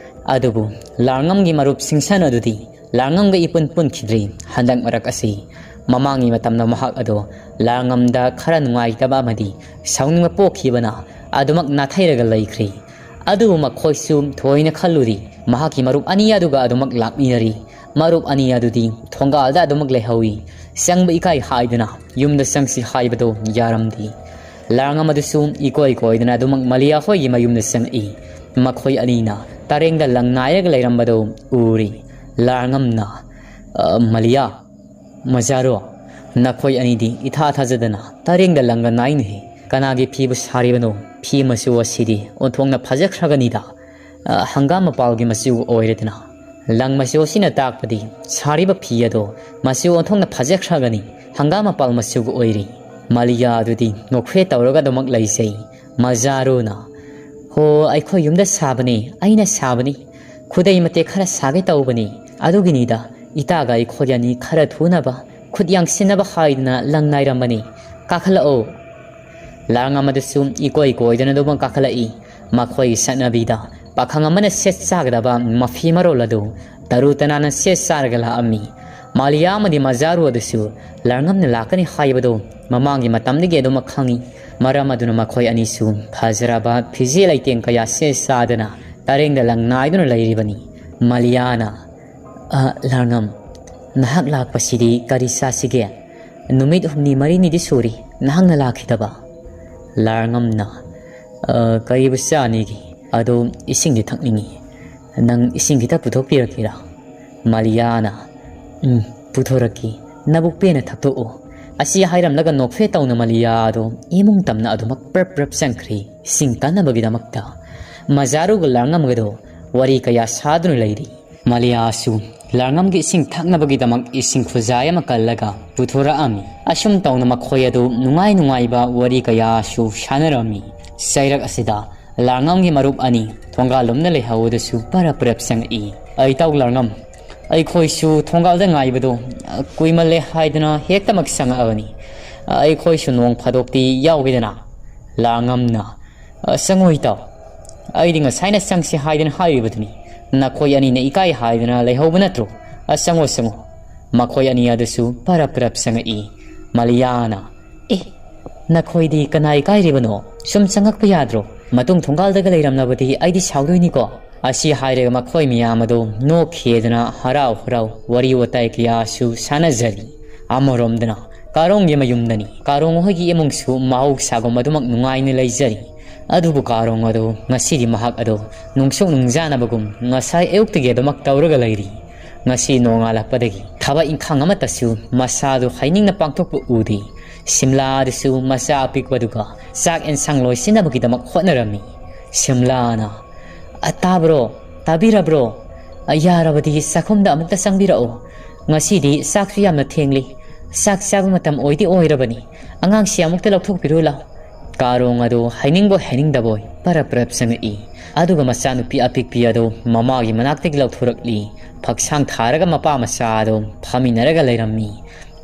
ꯑꯗꯨꯕꯨ ꯂꯥꯡꯉꯝꯒꯤ ꯃꯔꯨꯞ ꯁꯤꯡꯁꯟ ꯑꯗꯨꯗꯤ ꯂꯥꯡꯉꯝꯒ ꯏꯄꯨꯟ ꯄꯨꯟꯈꯤꯗ꯭ꯔꯤ꯫ ꯍꯟꯗꯛ ꯃꯔꯛ ꯑꯁꯤ ꯃꯃꯥꯡꯒꯤ ꯃꯇꯝꯗ ꯃꯍꯥꯛ ꯑꯗꯨ ꯂꯥꯡꯉꯝꯗ ꯈꯔ ꯅꯨꯡꯉꯥꯏꯇꯕ ꯑꯃꯗꯤ ꯁꯥꯎꯅꯤꯡꯕ ꯄꯣꯛꯈꯤꯕꯅ ꯑꯗꯨꯃꯛ ꯅꯥꯊꯩꯔꯒ ꯂꯩꯈ꯭ꯔꯤ꯫ ꯑꯗꯨꯕꯨ ꯃꯈꯣꯏꯁꯨ ꯊꯣꯏꯅ ꯈꯜꯂꯨꯗꯦ꯫ ꯃꯍꯥꯛꯀꯤ ꯃꯔꯨꯞ ꯑꯅꯤ ꯑꯗꯨꯒ ꯑꯗꯨꯃꯛ ꯂꯥꯛꯃꯤꯟꯅꯔꯤ꯫ ꯃꯔꯨꯞ ꯑꯅꯤ ꯑꯗꯨꯗꯤ ꯊꯣꯡꯒꯥꯜꯗ ꯑꯗꯨꯃꯛ ꯂꯩꯍꯧꯏ꯫ ꯆꯪꯕ ꯏꯀꯥꯏ ꯍꯥꯏꯗꯨꯅ ꯌꯨꯝꯗ ꯆꯪꯁꯤ ꯍꯥꯏꯕꯗꯨ ꯌꯥꯔꯝꯗꯦ꯫ ꯂꯥꯡꯉꯝ ꯑꯗꯨꯁꯨ ꯏꯀꯣꯏ ꯀꯣꯏꯗꯅ ꯑꯗꯨꯃꯛ ꯃꯥꯂꯤꯌꯥ ꯍꯣꯏꯒꯤ ꯃꯌꯨꯝꯗ ꯆꯪꯉꯛꯏ꯫ ꯃꯈꯣꯏ ꯑꯅꯤꯅ ꯇꯔꯦꯡꯗ ꯂꯪ ꯅꯥꯏꯔꯒ ꯂꯩꯔꯝꯕꯗꯨ ꯎꯔꯤ꯫ ꯂꯥꯡꯉꯝꯅ, "ꯑ, ꯃꯥꯂꯤꯌꯥ, ꯃꯖꯥꯔꯣ, ꯅꯈꯣꯏ ꯑꯅꯤꯗꯤ ꯏꯊꯥ ꯊꯥꯖꯗꯅ ꯇꯔꯦꯡꯗ ꯂꯪꯒ ꯅꯥꯏꯅꯦꯍꯦ꯫ ꯀꯅꯥꯒꯤ ꯐꯤꯕꯨ ꯁꯥꯔꯤꯕꯅꯣ? ꯐꯤ ꯃꯆꯨ ꯑꯁꯤꯗꯤ ꯑꯣꯟꯊꯣꯛꯅ ꯐꯖꯈ꯭ꯔꯒꯅꯤꯗ꯫ ꯑ, ꯍꯪꯒꯥꯝ ꯃꯄꯥꯜꯒꯤ ꯃꯆꯨ ꯑꯣꯏꯔꯗꯅ꯫ ꯂꯪ ꯃꯆꯨ ꯑꯁꯤꯅ ꯇꯥꯛꯄꯗꯤ ꯁꯥꯔꯤꯕ ꯐꯤ ꯑꯗꯣ ꯃꯆꯨ ꯑꯣꯟꯊꯣꯛꯅ ꯐꯖꯈ꯭ꯔꯒꯅꯤ, ꯍꯪꯒꯥꯝ ꯃꯄꯥꯜ ꯃꯆꯨꯒ ꯑꯣꯏꯔꯤ꯫" ꯃꯥꯂꯤꯌꯥ ꯑꯗꯨꯗꯤ ꯅꯣꯛꯐꯦ ꯇꯧꯔꯒ ꯑꯗꯨꯃꯛ ꯂꯩꯖꯩ꯫ ꯃꯖꯥꯔꯨꯅ, "ꯍꯣ, ꯑꯩꯈꯣꯏ ꯌꯨꯝꯗ ꯁꯥꯕꯅꯤ, ꯑꯩꯅ ꯁꯥꯕꯅꯤ꯫ ꯈꯨꯗꯩ ꯃꯇꯦꯛ ꯈꯔ ꯁꯥꯒꯦ ꯇꯧꯕꯅꯤ꯫ ꯑꯗꯨꯒꯤꯅꯤꯗ, ꯏꯇꯥꯒ ꯑꯩꯈꯣꯏ ꯑꯅꯤ ꯈꯔ ꯊꯨꯅꯕ ꯈꯨꯠ ꯌꯥꯡꯁꯤꯟꯅꯕ ꯍꯥꯏꯗꯨꯅ ꯂꯪ ꯅꯥꯏꯔꯝꯕꯅꯤ꯫ ꯀꯥꯈꯠꯂꯛꯑꯣ꯫" ꯂꯥꯡꯉꯝ ꯑꯗꯨꯁꯨ ꯏꯀꯣꯏ ꯀꯣꯏꯗꯅ ꯑꯗꯨꯃꯛ ꯀꯥꯈꯠꯂꯛꯏ꯫ ꯃꯈꯣꯏꯒꯤ ꯆꯠꯅꯕꯤꯗ ꯄꯥꯈꯪ ꯑꯃꯅ ꯁꯦꯠ ꯆꯥꯒꯗꯕ ꯃꯐꯤ ꯃꯔꯣꯜ ꯑꯗꯨ ꯇꯔꯨ ꯇꯅꯥꯟꯅ ꯁꯦꯠ ꯆꯥꯔꯒ ꯂꯥꯛꯑꯝꯃꯤ꯫ ꯃꯥꯂꯤꯌꯥ ꯑꯃꯗꯤ ꯃꯖꯥꯔꯨ ꯑꯗꯨꯁꯨ ꯂꯥꯡꯉꯝꯅ ꯂꯥꯛꯀꯅꯤ ꯍꯥꯏꯕꯗꯨ ꯃꯃꯥꯡꯒꯤ ꯃꯇꯝꯗꯒꯤ ꯑꯗꯨꯃꯛ ꯈꯪꯏ꯫ ꯃꯔꯝ ꯑꯗꯨꯅ ꯃꯈꯣꯏ ꯑꯅꯤꯁꯨ ꯐꯖꯔꯕ ꯐꯤꯖꯦ ꯂꯩꯇꯦꯡ ꯀꯌꯥ ꯁꯦꯠ ꯆꯥꯗꯅ ꯇꯔꯦꯡꯗ ꯂꯪ ꯅꯥꯏꯗꯨꯅ ꯂꯩꯔꯤꯕꯅꯤ꯫ ꯃꯥꯂꯤꯌꯥꯅ, "ꯑ, ꯂꯥꯡꯉꯝ, ꯅꯍꯥꯛ ꯂꯥꯛꯄꯁꯤꯗꯤ ꯀꯔꯤ ꯆꯥꯁꯤꯒꯦ? ꯅꯨꯃꯤꯠ ꯍꯨꯝꯅꯤ ꯃꯔꯤꯅꯤꯗꯤ ꯁꯨꯔꯤ ꯅꯍꯥꯛꯅ ꯂꯥꯛꯈꯤꯗꯕ꯫" ꯂꯥꯡꯉꯝꯅ, "ꯑ, ꯀꯔꯤꯕꯨ ꯆꯥꯅꯤꯒꯦ? ꯑꯗꯣ ꯏꯁꯤꯡꯗꯤ ꯊꯛꯅꯤꯡꯉꯤ꯫ ꯅꯪ ꯏꯁꯤꯡ ꯈꯤꯇ ꯄꯨꯊꯣꯛꯄꯤꯔꯛꯀꯦꯔꯥ?" ꯃꯥꯂꯤꯌꯥꯅ, "ꯎꯝ, ꯄꯨꯊꯣꯔꯛꯀꯦ꯫ ꯅꯕꯨꯛ ꯄꯦꯟꯅ ꯊꯛꯇꯣꯛꯑꯣ꯫" ꯑꯁꯤ ꯍꯥꯏꯔꯝꯂꯒ ꯅꯣꯛꯐꯦ ꯇꯧꯅ ꯃꯥꯂꯤꯌꯥ ꯑꯗꯣ ꯏꯃꯨꯡ ꯇꯝꯅ ꯑꯗꯨꯃꯛ ꯄ꯭ꯔꯞ ꯄ꯭ꯔꯞ ꯆꯪꯈ꯭ꯔꯤ꯫ ꯏꯁꯤꯡ ꯀꯟꯅꯕꯒꯤꯗꯃꯛꯇ ꯃꯖꯥꯔꯨꯒ ꯂꯥꯡꯉꯝꯒꯗꯣ ꯋꯥꯔꯤ ꯀꯌꯥ ꯁꯥꯗꯨꯅ ꯂꯩꯔꯤ꯫ ꯃꯥꯂꯤꯌꯥꯁꯨ ꯂꯥꯡꯉꯝꯒꯤ ꯏꯁꯤꯡ ꯊꯛꯅꯕꯒꯤꯗꯃꯛ ꯏꯁꯤꯡ ꯈꯨꯖꯥꯏ ꯑꯃ ꯀꯜꯂꯒ ꯄꯨꯊꯣꯔꯛꯑꯝꯃꯤ꯫ ꯑꯁꯨꯝ ꯇꯧꯅ ꯃꯈꯣꯏ ꯑꯗꯨ ꯅꯨꯡꯉꯥꯏ ꯅꯨꯡꯉꯥꯏꯕ ꯋꯥꯔꯤ ꯀꯌꯥꯁꯨ ꯁꯥꯟꯅꯔꯝꯃꯤ꯫ ꯆꯩꯔꯛ ꯑꯁꯤꯗ ꯂꯥꯡꯉꯝꯒꯤ ꯃꯔꯨꯞ ꯑꯅꯤ ꯊꯣꯡꯒꯥꯜ ꯂꯣꯝꯅ ꯂꯩꯍꯧꯕꯗꯁꯨ ꯄꯔꯞ ꯄꯔꯞ ꯆꯪꯉꯛꯏ꯫ "ꯑꯩ ꯏꯇꯥꯎ ꯂꯥꯡꯉꯝ, ꯑꯩꯈꯣꯏꯁꯨ ꯊꯣꯡꯒꯥꯜꯗ ꯉꯥꯏꯕꯗꯣ ꯀꯨꯏꯃꯜꯂꯦ ꯍꯥꯏꯗꯨꯅ ꯍꯦꯛꯇꯃꯛ ꯆꯪꯉꯛꯑꯕꯅꯤ꯫ ꯑꯩꯈꯣꯏꯁꯨ ꯅꯣꯡ ꯐꯥꯗꯣꯛꯇꯤ ꯌꯥꯎꯒꯦꯗꯅ꯫" ꯂꯥꯡꯉꯝꯅ, "ꯑ, ꯆꯪꯉꯣ ꯏꯇꯥꯎ꯫ ꯑꯩꯗꯤ ꯉꯁꯥꯏꯅ ꯆꯪꯁꯤ ꯍꯥꯏꯗꯅ ꯍꯥꯏꯔꯤꯕꯗꯨꯅꯤ꯫ ꯅꯈꯣꯏ ꯑꯅꯤꯅ ꯏꯀꯥꯏ ꯍꯥꯏꯗꯅ ꯂꯩꯍꯧꯕ ꯅꯠꯇ꯭ꯔꯣ? ꯑ, ꯆꯪꯉꯣ, ꯆꯪꯉꯣ꯫" ꯃꯈꯣꯏ ꯑꯅꯤ ꯑꯗꯨꯁꯨ ꯄꯔꯞ ꯄꯔꯞ ꯆꯪꯉꯛꯏ꯫ ꯃꯥꯂꯤꯌꯥꯅ, "ꯑꯦ, ꯅꯈꯣꯏꯗꯤ ꯀꯅꯥ ꯏꯀꯥꯏꯔꯤꯕꯅꯣ? ꯁꯨꯝ ꯆꯪꯉꯛꯄ ꯌꯥꯗ꯭ꯔꯣ? ꯃꯇꯨꯡ ꯊꯣꯡꯒꯥꯜꯗꯒ ꯂꯩꯔꯝꯂꯕꯗꯤ ꯑꯩꯗꯤ ꯁꯥꯎꯗꯣꯏꯅꯤꯀꯣ꯫" ꯑꯁꯤ ꯍꯥꯏꯔꯒ ꯃꯈꯣꯏ ꯃꯌꯥꯝ ꯑꯗꯨ ꯅꯣꯛꯈꯤꯗꯅ ꯍꯔꯥꯎ ꯍꯔꯥꯎ ꯋꯥꯔꯤ ꯋꯥꯇꯥꯏ ꯀꯌꯥꯁꯨ ꯁꯥꯟꯅꯖꯔꯤ꯫ ꯑꯃꯔꯣꯝꯗꯅ ꯀꯥꯔꯣꯡꯒꯤ ꯃꯌꯨꯝꯗꯅꯤ꯫ ꯀꯥꯔꯣꯡ ꯍꯣꯏꯒꯤ ꯏꯃꯨꯡꯁꯨ ꯃꯍꯧꯁꯥꯒꯨꯝ ꯑꯗꯨꯃꯛ ꯅꯨꯡꯉꯥꯏꯅ ꯂꯩꯖꯔꯤ꯫ ꯑꯗꯨꯕꯨ ꯀꯥꯔꯣꯡ ꯑꯗꯨ ꯉꯁꯤꯗꯤ ꯃꯍꯥꯛ ꯑꯗꯨ ꯅꯨꯡꯁꯨꯛ ꯅꯨꯡꯖꯥꯅꯕꯒꯨꯝ ꯉꯁꯥꯏ ꯑꯌꯨꯛꯇꯒꯤ ꯑꯗꯨꯃꯛ ꯇꯧꯔꯒ ꯂꯩꯔꯤ꯫ ꯉꯁꯤ ꯅꯣꯡꯉꯥꯜꯂꯛꯄꯗꯒꯤ ꯊꯕꯛ ꯏꯪꯈꯥꯡ ꯑꯃꯠꯇꯁꯨ ꯃꯁꯥꯗꯨ ꯍꯩꯅꯤꯡꯅ ꯄꯥꯡꯊꯣꯛꯄ ꯎꯗꯦ꯫ ꯁꯤꯝꯂꯥꯗꯁꯨ ꯃꯆꯥ ꯑꯄꯤꯛꯄꯗꯨꯒ ꯆꯥꯛ ꯑꯦꯟꯁꯥꯡ ꯂꯣꯏꯁꯤꯟꯅꯕꯒꯤꯗꯃꯛ ꯍꯣꯠꯅꯔꯝꯃꯤ꯫ ꯁꯤꯝꯂꯥꯅ, "ꯑ, ꯇꯥꯕ꯭ꯔꯣ? ꯇꯥꯕꯤꯔꯕ꯭ꯔꯣ? ꯑ, ꯌꯥꯔꯕꯗꯤ ꯆꯥꯛꯈꯨꯝꯗ ꯑꯃꯨꯛꯇ ꯆꯪꯕꯤꯔꯛꯎ꯫ ꯉꯁꯤꯗꯤ ꯆꯥꯛꯁꯨ ꯌꯥꯝꯅ ꯊꯦꯡꯂꯤ꯫ ꯆꯥꯛ ꯆꯥꯕ ꯃꯇꯝ ꯑꯣꯏꯗꯤ ꯑꯣꯏꯔꯕꯅꯤ꯫ ꯑꯉꯥꯡꯁꯤ ꯑꯃꯨꯛꯇ ꯂꯧꯊꯣꯛꯄꯤꯔꯨ ꯂꯥꯎ꯫" ꯀꯥꯔꯣꯡ ꯑꯗꯨ ꯍꯩꯅꯤꯡꯕꯣꯏ ꯍꯩꯅꯤꯡꯗꯕꯣꯏ ꯄꯔꯞ ꯄꯔꯞ ꯆꯪꯉꯛꯏ꯫ ꯑꯗꯨꯒ ꯃꯆꯥꯅꯨꯄꯤ ꯑꯄꯤꯛꯄꯤ ꯑꯗꯨ ꯃꯃꯥꯒꯤ ꯃꯅꯥꯛꯇꯒꯤ ꯂꯧꯊꯣꯔꯛꯂꯤ꯫ ꯐꯛꯁꯥꯡ ꯊꯥꯔꯒ ꯃꯄꯥ ꯃꯆꯥ ꯑꯗꯨ ꯐꯝꯃꯤꯟꯅꯔꯒ ꯂꯩꯔꯝꯃꯤ꯫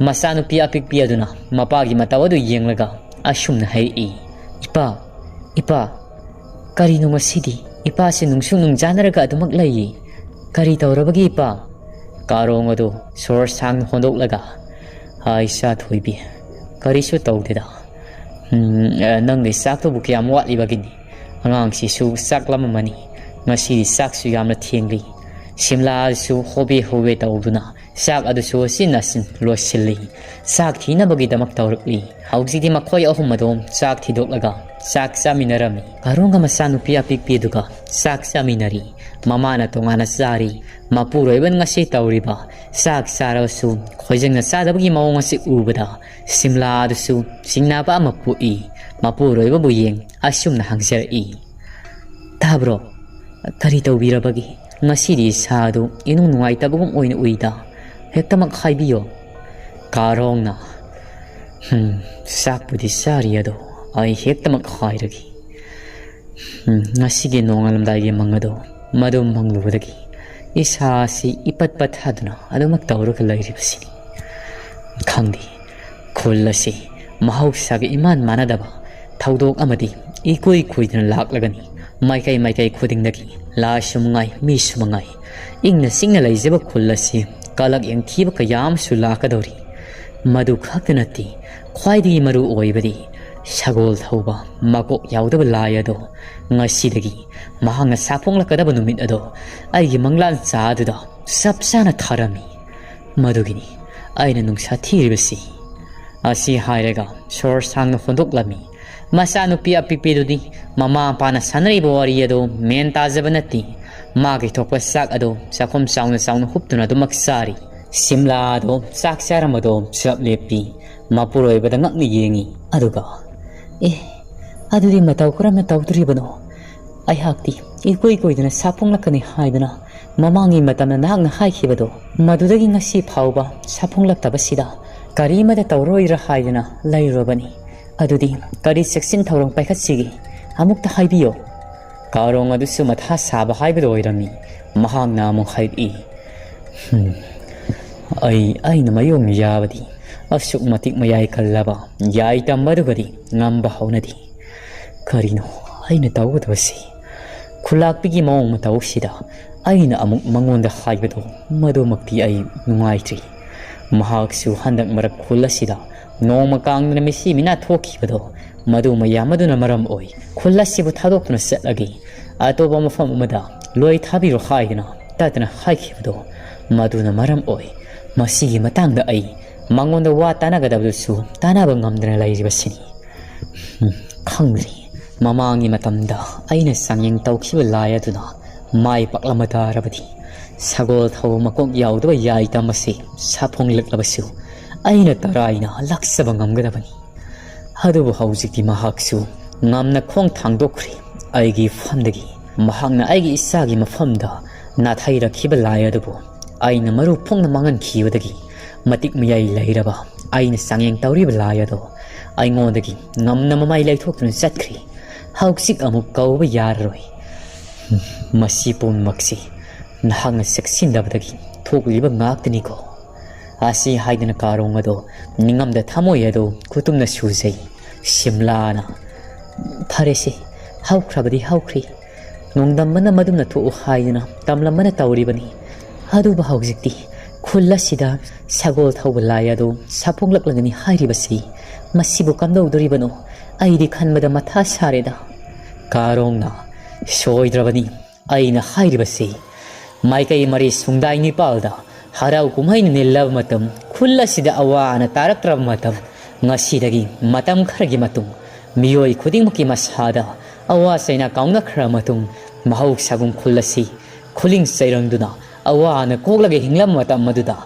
ꯃꯆꯥꯅꯨꯄꯤ ꯑꯄꯤꯛꯄꯤ ꯑꯗꯨꯅ ꯃꯄꯥꯒꯤ ꯃꯇꯧ ꯑꯗꯨ ꯌꯦꯡꯂꯒ ꯑꯁꯨꯝꯅ ꯍꯥꯏꯔꯛꯏ, "ꯏꯄꯥ, ꯏꯄꯥ, ꯀꯔꯤꯅꯣ ꯉꯁꯤꯗꯤ? "ꯏꯄꯥꯁꯤ ꯅꯨꯡꯁꯨ ꯅꯨꯡꯖꯥꯅꯔꯒ ꯑꯗꯨꯃꯛ ꯂꯩꯌꯦ꯫ ꯀꯔꯤ ꯇꯧꯔꯕꯒꯦ ꯏꯄꯥ?" ꯀꯥꯔꯣꯡ ꯑꯗꯨ ꯁꯣꯔ ꯁꯥꯡꯅ ꯍꯣꯟꯗꯣꯛꯂꯒ, "ꯍꯥꯏ ꯏꯆꯥ ꯊꯣꯏꯕꯤ, ꯀꯔꯤꯁꯨ ꯇꯧꯗꯦꯗ꯫ ꯎꯝ, ꯑ, ꯅꯪꯒꯤ ꯆꯥꯛꯇꯨꯕꯨ ꯀꯌꯥꯝ ꯋꯥꯠꯂꯤꯕꯒꯤꯅꯤ? ꯑꯉꯥꯡꯁꯤꯁꯨ ꯆꯥꯛ ꯂꯥꯝꯃꯝꯃꯅꯤ꯫ ꯉꯁꯤꯗꯤ ꯆꯥꯛꯁꯨ ꯌꯥꯝꯅ ꯊꯦꯡꯂꯤ꯫ ꯁꯤꯝꯂꯥꯁꯨ ꯍꯣꯕꯦ ꯍꯣꯕꯦ ꯇꯧꯗꯨꯅ ꯆꯥꯛ ꯑꯗꯨꯁꯨ ꯑꯁꯤꯟ ꯑꯁꯤꯟ ꯂꯣꯏꯁꯤꯜꯂꯤ꯫ ꯆꯥꯛ ꯊꯤꯅꯕꯒꯤꯗꯃꯛ ꯇꯧꯔꯛꯂꯤ꯫" ꯍꯧꯖꯤꯛꯇꯤ ꯃꯈꯣꯏ ꯑꯍꯨꯝ ꯑꯗꯨꯝ ꯆꯥꯛ ꯊꯤꯗꯣꯛꯂꯒ ꯆꯥꯛ ꯆꯥꯃꯤꯟꯅꯔꯝꯃꯤ꯫ ꯀꯥꯔꯣꯡꯒ ꯃꯆꯥꯅꯨꯄꯤ ꯑꯄꯤꯛꯄꯤꯗꯨꯒ ꯆꯥꯛ ꯆꯥꯃꯤꯟꯅꯔꯤ꯫ ꯃꯃꯥꯅ ꯇꯣꯉꯥꯟꯅ ꯆꯥꯔꯤ꯫ ꯃꯄꯨꯔꯣꯏꯕꯅ ꯉꯁꯤ ꯇꯧꯔꯤꯕ ꯆꯥꯛ ꯆꯥꯔꯕꯁꯨ ꯈꯣꯏꯖꯪꯅ ꯆꯥꯗꯕꯒꯤ ꯃꯑꯣꯡ ꯑꯁꯤ ꯎꯕꯗ ꯁꯤꯝꯂꯥ ꯑꯗꯨꯁꯨ ꯆꯤꯡꯅꯕ ꯑꯃ ꯄꯣꯛꯏ꯫ ꯃꯄꯨꯔꯣꯏꯕꯕꯨ ꯌꯦꯡ ꯑꯁꯨꯝꯅ ꯍꯪꯖꯔꯛꯏ, "ꯇꯥꯕ꯭ꯔꯣ? ꯀꯔꯤ ꯇꯧꯕꯤꯔꯕꯒꯦ? ꯉꯁꯤꯗꯤ ꯏꯁꯥꯗꯨ ꯏꯅꯨꯡ ꯅꯨꯡꯉꯥꯏꯇꯕꯒꯨꯝ ꯑꯣꯏꯅ ꯎꯏꯗ꯫ ꯍꯦꯛꯇꯃꯛ ꯍꯥꯏꯕꯤꯌꯣ꯫" ꯀꯥꯔꯣꯡꯅ, "ꯍꯝ, ꯆꯥꯛꯄꯨꯗꯤ ꯆꯥꯔꯤ ꯑꯗꯣ ꯑꯩ ꯍꯦꯛꯇꯃꯛ ꯍꯥꯏꯔꯒꯦ꯫ ꯎꯝ, ꯉꯁꯤꯒꯤ ꯅꯣꯡꯉꯥꯜꯂꯝꯗꯥꯏꯒꯤ ꯃꯪ ꯑꯗꯣ, ꯃꯗꯨ ꯃꯪꯂꯨꯕꯗꯒꯤ ꯏꯁꯥ ꯑꯁꯤ ꯏꯄꯠ ꯄꯠꯊꯗꯨꯅ ꯑꯗꯨꯃꯛ ꯇꯧꯔꯒ ꯂꯩꯔꯤꯕꯁꯤꯅꯤ꯫ ꯈꯪꯗꯦ, ꯈꯨꯜ ꯑꯁꯤ ꯃꯍꯧꯁꯥꯒ ꯏꯃꯥꯟ ꯃꯥꯟꯅꯗꯕ ꯊꯧꯗꯣꯛ ꯑꯃꯗꯤ ꯏꯀꯨꯏ ꯀꯨꯏꯗꯅ ꯂꯥꯛꯂꯒꯅꯤ꯫ ꯃꯥꯏꯀꯩ ꯃꯥꯏꯀꯩ ꯈꯨꯗꯤꯡꯗꯒꯤ ꯂꯥꯏꯁꯨ ꯃꯉꯥꯏ, ꯃꯤꯁꯨ ꯃꯉꯥꯏ, ꯏꯪꯅ ꯆꯤꯛꯅ ꯂꯩꯖꯕ ꯈꯨꯜ ꯑꯁꯤ ꯀꯂꯛ ꯌꯦꯡꯊꯤꯕ ꯀꯌꯥ ꯑꯃꯁꯨ ꯂꯥꯛꯀꯗꯧꯔꯤ꯫ ꯃꯗꯨ ꯈꯛꯇ ꯅꯠꯇꯦ, ꯈ꯭ꯋꯥꯏꯗꯒꯤ ꯃꯔꯨ ꯑꯣꯏꯕꯗꯤ ꯁꯒꯣꯜ ꯊꯧꯕ ꯃꯀꯣꯛ ꯌꯥꯎꯗꯕ ꯂꯥꯏ ꯑꯗꯣ ꯉꯁꯤꯗꯒꯤ ꯃꯍꯥꯛꯅ ꯁꯥꯐꯣꯡꯂꯛꯀꯗꯕ ꯅꯨꯃꯤꯠ ꯑꯗꯣ ꯑꯩꯒꯤ ꯃꯪꯂꯥꯟ ꯆꯥ ꯑꯗꯨꯗ ꯆꯞ ꯆꯥꯅ ꯊꯥꯔꯝꯃꯤ꯫ ꯃꯗꯨꯒꯤꯅꯤ ꯑꯩꯅ ꯅꯨꯡꯁꯥ ꯊꯤꯔꯤꯕꯁꯤ꯫" ꯑꯁꯤ ꯍꯥꯏꯔꯒ ꯁꯣꯔ ꯁꯥꯡꯅ ꯍꯣꯟꯗꯣꯛꯂꯝꯃꯤ꯫ ꯃꯆꯥꯅꯨꯄꯤ ꯑꯄꯤꯛꯄꯤꯗꯨꯗꯤ ꯃꯃꯥ ꯃꯄꯥꯅ ꯁꯥꯟꯅꯔꯤꯕ ꯋꯥꯔꯤ ꯑꯗꯨ ꯃꯦꯟ ꯇꯥꯖꯕ ꯅꯠꯇꯦ꯫ ꯃꯥꯒꯤ ꯊꯣꯛꯄ ꯆꯥꯛ ꯑꯗꯨ ꯆꯥꯛꯈꯨꯝ ꯆꯥꯎꯅ ꯆꯥꯎꯅ ꯍꯨꯞꯇꯨꯅ ꯑꯗꯨꯃꯛ ꯆꯥꯔꯤ꯫ ꯁꯤꯝꯂꯥ ꯑꯗꯨ ꯆꯥꯛ ꯆꯥꯔꯝꯕꯗꯨ ꯆꯞ ꯂꯦꯞꯄꯤ꯫ ꯃꯄꯨꯔꯣꯏꯕꯗ ꯉꯛꯅ ꯌꯦꯡꯉꯤ꯫ ꯑꯗꯨꯒ, "ꯑꯦ, ꯑꯗꯨꯗꯤ ꯃꯇꯧ ꯀꯔꯝꯅ ꯇꯧꯗꯣꯔꯤꯕꯅꯣ? ꯑꯩꯍꯥꯛꯇꯤ ꯏꯀꯨꯏ ꯀꯨꯏꯗꯅ ꯁꯥꯐꯣꯡꯂꯛꯀꯅꯤ ꯍꯥꯏꯗꯨꯅ ꯃꯃꯥꯡꯒꯤ ꯃꯇꯝꯗ ꯅꯍꯥꯛꯅ ꯍꯥꯏꯈꯤꯕꯗꯣ, ꯃꯗꯨꯗꯒꯤ ꯉꯁꯤ ꯐꯥꯎꯕ ꯁꯥꯐꯣꯡꯂꯛꯇꯕꯁꯤꯗ ꯀꯔꯤꯃꯠꯇ ꯇꯧꯔꯣꯏꯗ꯭ꯔꯥ ꯍꯥꯏꯗꯨꯅ ꯂꯩꯔꯨꯔꯕꯅꯤ꯫ ꯑꯗꯨꯗꯤ ꯀꯔꯤ ꯆꯦꯛꯁꯤꯟ ꯊꯧꯔꯥꯡ ꯄꯥꯏꯈꯠꯁꯤꯒꯦ? ꯑꯃꯨꯛꯇ ꯍꯥꯏꯕꯤꯌꯣ꯫" ꯀꯥꯔꯣꯡ ꯑꯗꯨꯁꯨ ꯃꯊꯥ ꯁꯥꯕ ꯍꯥꯏꯕꯗꯨ ꯑꯣꯏꯔꯝꯃꯤ꯫ ꯃꯍꯥꯛꯅ ꯑꯃꯨꯛ ꯍꯥꯏꯔꯛꯏ, "ꯍꯝ, ꯑꯩ, ꯑꯩꯅ ꯃꯥꯌꯣꯛꯅ ꯌꯥꯕꯗꯤ ꯑꯁꯨꯛ ꯃꯇꯤꯛ ꯃꯌꯥꯏ ꯀꯜꯂꯕ ꯌꯥꯏ ꯇꯝꯕ ꯑꯗꯨꯒꯗꯤ ꯉꯝꯕ ꯍꯧꯅꯗꯦ꯫ ꯀꯔꯤꯅꯣ ꯑꯩꯅ ꯇꯧꯒꯗꯕꯁꯤ? ꯈꯨꯂꯥꯛꯄꯤꯒꯤ ꯃꯑꯣꯡ ꯃꯇꯧꯁꯤꯗ ꯑꯩꯅ ꯑꯃꯨꯛ ꯃꯉꯣꯟꯗ ꯍꯥꯏꯕꯗꯣ ꯃꯗꯨꯃꯛꯇꯤ ꯑꯩ ꯅꯨꯡꯉꯥꯏꯇ꯭ꯔꯤ꯫ ꯃꯍꯥꯛꯁꯨ ꯍꯟꯗꯛ ꯃꯔꯛ ꯈꯨꯜ ꯑꯁꯤꯗ ꯅꯣꯡꯃ ꯀꯥꯡꯗꯅ ꯃꯤꯁꯤ ꯃꯤꯅꯥ ꯊꯣꯛꯈꯤꯕꯗꯣ, ꯃꯗꯨ ꯃꯌꯥꯝ ꯑꯗꯨꯅ ꯃꯔꯝ ꯑꯣꯏ ꯈꯨꯜ ꯑꯁꯤꯕꯨ ꯊꯥꯗꯣꯛꯇꯨꯅ ꯆꯠꯂꯒꯦ, ꯑꯇꯣꯞꯄ ꯃꯐꯝ ꯑꯃꯗ ꯂꯣꯏ ꯊꯥꯕꯤꯔꯣ ꯍꯥꯏꯗꯨꯅ ꯇꯠꯇꯅ ꯍꯥꯏꯈꯤꯕꯗꯣ, ꯃꯗꯨꯅ ꯃꯔꯝ ꯑꯣꯏ ꯃꯁꯤꯒꯤ ꯃꯇꯥꯡꯗ ꯑꯩ ꯃꯉꯣꯟꯗ ꯋꯥ ꯇꯥꯅꯒꯗꯕꯗꯨꯁꯨ ꯇꯥꯅꯕ ꯉꯝꯗꯅ ꯂꯩꯔꯤꯕꯁꯤꯅꯤ꯫ ꯎꯝ, ꯈꯪꯗ꯭ꯔꯤ꯫ ꯃꯃꯥꯡꯒꯤ ꯃꯇꯝꯗ ꯑꯩꯅ ꯆꯥꯡꯌꯦꯡ ꯇꯧꯈꯤꯕ ꯂꯥꯏ ꯑꯗꯨꯅ ꯃꯥꯏ ꯄꯥꯛꯂꯝꯕ ꯇꯥꯔꯕꯗꯤ, ꯁꯒꯣꯜ ꯊꯧꯕ ꯃꯀꯣꯛ ꯌꯥꯎꯗꯕ ꯌꯥꯏ ꯇꯝꯕꯁꯤ ꯁꯥꯐꯣꯡꯂꯛꯂꯕꯁꯨ ꯑꯩꯅ ꯇꯔꯥꯏꯅ ꯂꯥꯛꯆꯕ ꯉꯝꯒꯗꯕꯅꯤ꯫ ꯑꯗꯨꯕꯨ ꯍꯧꯖꯤꯛꯇꯤ ꯃꯍꯥꯛꯁꯨ ꯉꯝꯅ ꯈꯣꯡ ꯊꯥꯡꯗꯣꯛꯈ꯭ꯔꯦ ꯑꯩꯒꯤ ꯏꯐꯝꯗꯒꯤ꯫ ꯃꯍꯥꯛꯅ ꯑꯩꯒꯤ ꯏꯆꯥꯒꯤ ꯃꯐꯝꯗ ꯅꯥꯊꯩꯔꯛꯈꯤꯕ ꯂꯥꯏ ꯑꯗꯨꯕꯨ ꯑꯩꯅ ꯃꯔꯨ ꯐꯣꯡꯅ ꯃꯥꯡꯍꯟꯈꯤꯕꯗꯒꯤ ꯃꯇꯤꯛ ꯃꯌꯥꯏ ꯂꯩꯔꯕ ꯑꯩꯅ ꯆꯥꯡꯌꯦꯡ ꯇꯧꯔꯤꯕ ꯂꯥꯏ ꯑꯗꯣ ꯑꯩꯉꯣꯟꯗꯒꯤ ꯉꯝꯅ ꯃꯃꯥꯏ ꯂꯩꯊꯣꯛꯇꯨꯅ ꯆꯠꯈ꯭ꯔꯦ꯫ ꯍꯧꯖꯤꯛ ꯑꯃꯨꯛ ꯀꯧꯕ ꯌꯥꯔꯔꯣꯏ꯫ ꯃꯁꯤ ꯄꯨꯝꯅꯃꯛꯁꯤ ꯅꯍꯥꯛꯅ ꯆꯦꯛꯁꯤꯟꯗꯕꯗꯒꯤ ꯊꯣꯛꯂꯤꯕ ꯉꯥꯛꯇꯅꯤꯀꯣ꯫ ꯑꯁꯤ ꯍꯥꯏꯗꯅ ꯀꯥꯔꯣꯡ ꯑꯗꯣ ꯅꯤꯡꯉꯝꯗ ꯊꯃꯣꯏ ꯑꯗꯣ ꯈꯨꯇꯨꯝꯅ ꯁꯨꯖꯩ꯫ ꯁꯤꯝꯂꯥꯅ, "ꯐꯔꯦꯁꯦ, ꯍꯧꯈ꯭ꯔꯕꯗꯤ ꯍꯧꯈ꯭ꯔꯦ꯫ ꯅꯣꯡꯗꯝꯕꯅ ꯃꯗꯨꯝꯅ ꯊꯣꯛꯎ ꯍꯥꯏꯗꯨꯅ ꯇꯝꯂꯝꯕꯅ ꯇꯧꯔꯤꯕꯅꯤ꯫ ꯑꯗꯨꯕꯨ ꯍꯧꯖꯤꯛꯇꯤ ꯈꯨꯜ ꯑꯁꯤꯗ ꯁꯒꯣꯜ ꯊꯧꯕ ꯂꯥꯏ ꯑꯗꯨ ꯁꯥꯐꯣꯡꯂꯛꯂꯒꯅꯤ ꯍꯥꯏꯔꯤꯕꯁꯤ ꯃꯁꯤꯕꯨ ꯀꯝꯗꯧꯗꯣꯔꯤꯕꯅꯣ? ꯑꯩꯗꯤ ꯈꯟꯕꯗ ꯃꯊꯥ ꯁꯥꯔꯦꯗ꯫" ꯀꯥꯔꯣꯡꯅ, "ꯁꯣꯏꯗ꯭ꯔꯕꯅꯤ꯫ ꯑꯩꯅ ꯍꯥꯏꯔꯤꯕꯁꯤ ꯃꯥꯏꯀꯩ ꯃꯔꯤ ꯁꯨꯡꯗꯥꯏ ꯅꯤꯄꯥꯜꯗ ꯍꯔꯥꯎ ꯀꯨꯝꯍꯩꯅ ꯅꯤꯜꯂꯕ ꯃꯇꯝ, ꯈꯨꯜ ꯑꯁꯤꯗ ꯑꯋꯥ ꯑꯅꯥ ꯇꯥꯔꯛꯇ꯭ꯔꯕ ꯃꯇꯝ, ꯉꯁꯤꯗꯒꯤ ꯃꯇꯝ ꯈꯔꯒꯤ ꯃꯇꯨꯡ ꯃꯤꯑꯣꯏ ꯈꯨꯗꯤꯡꯃꯛꯀꯤ ꯃꯁꯥꯗ ꯑꯋꯥ ꯆꯩꯅꯥ ꯀꯥꯎꯅꯈ꯭ꯔꯕ ꯃꯇꯨꯡ, ꯃꯍꯧꯁꯥꯒꯨꯝ ꯈꯨꯜ ꯑꯁꯤ ꯈꯨꯂꯤꯡ ꯆꯩꯔꯪꯗꯨꯅ ꯑꯋꯥ ꯑꯅꯥ ꯀꯣꯛꯂꯒ ꯍꯤꯡꯂꯝꯕ ꯃꯇꯝ ꯑꯗꯨꯗ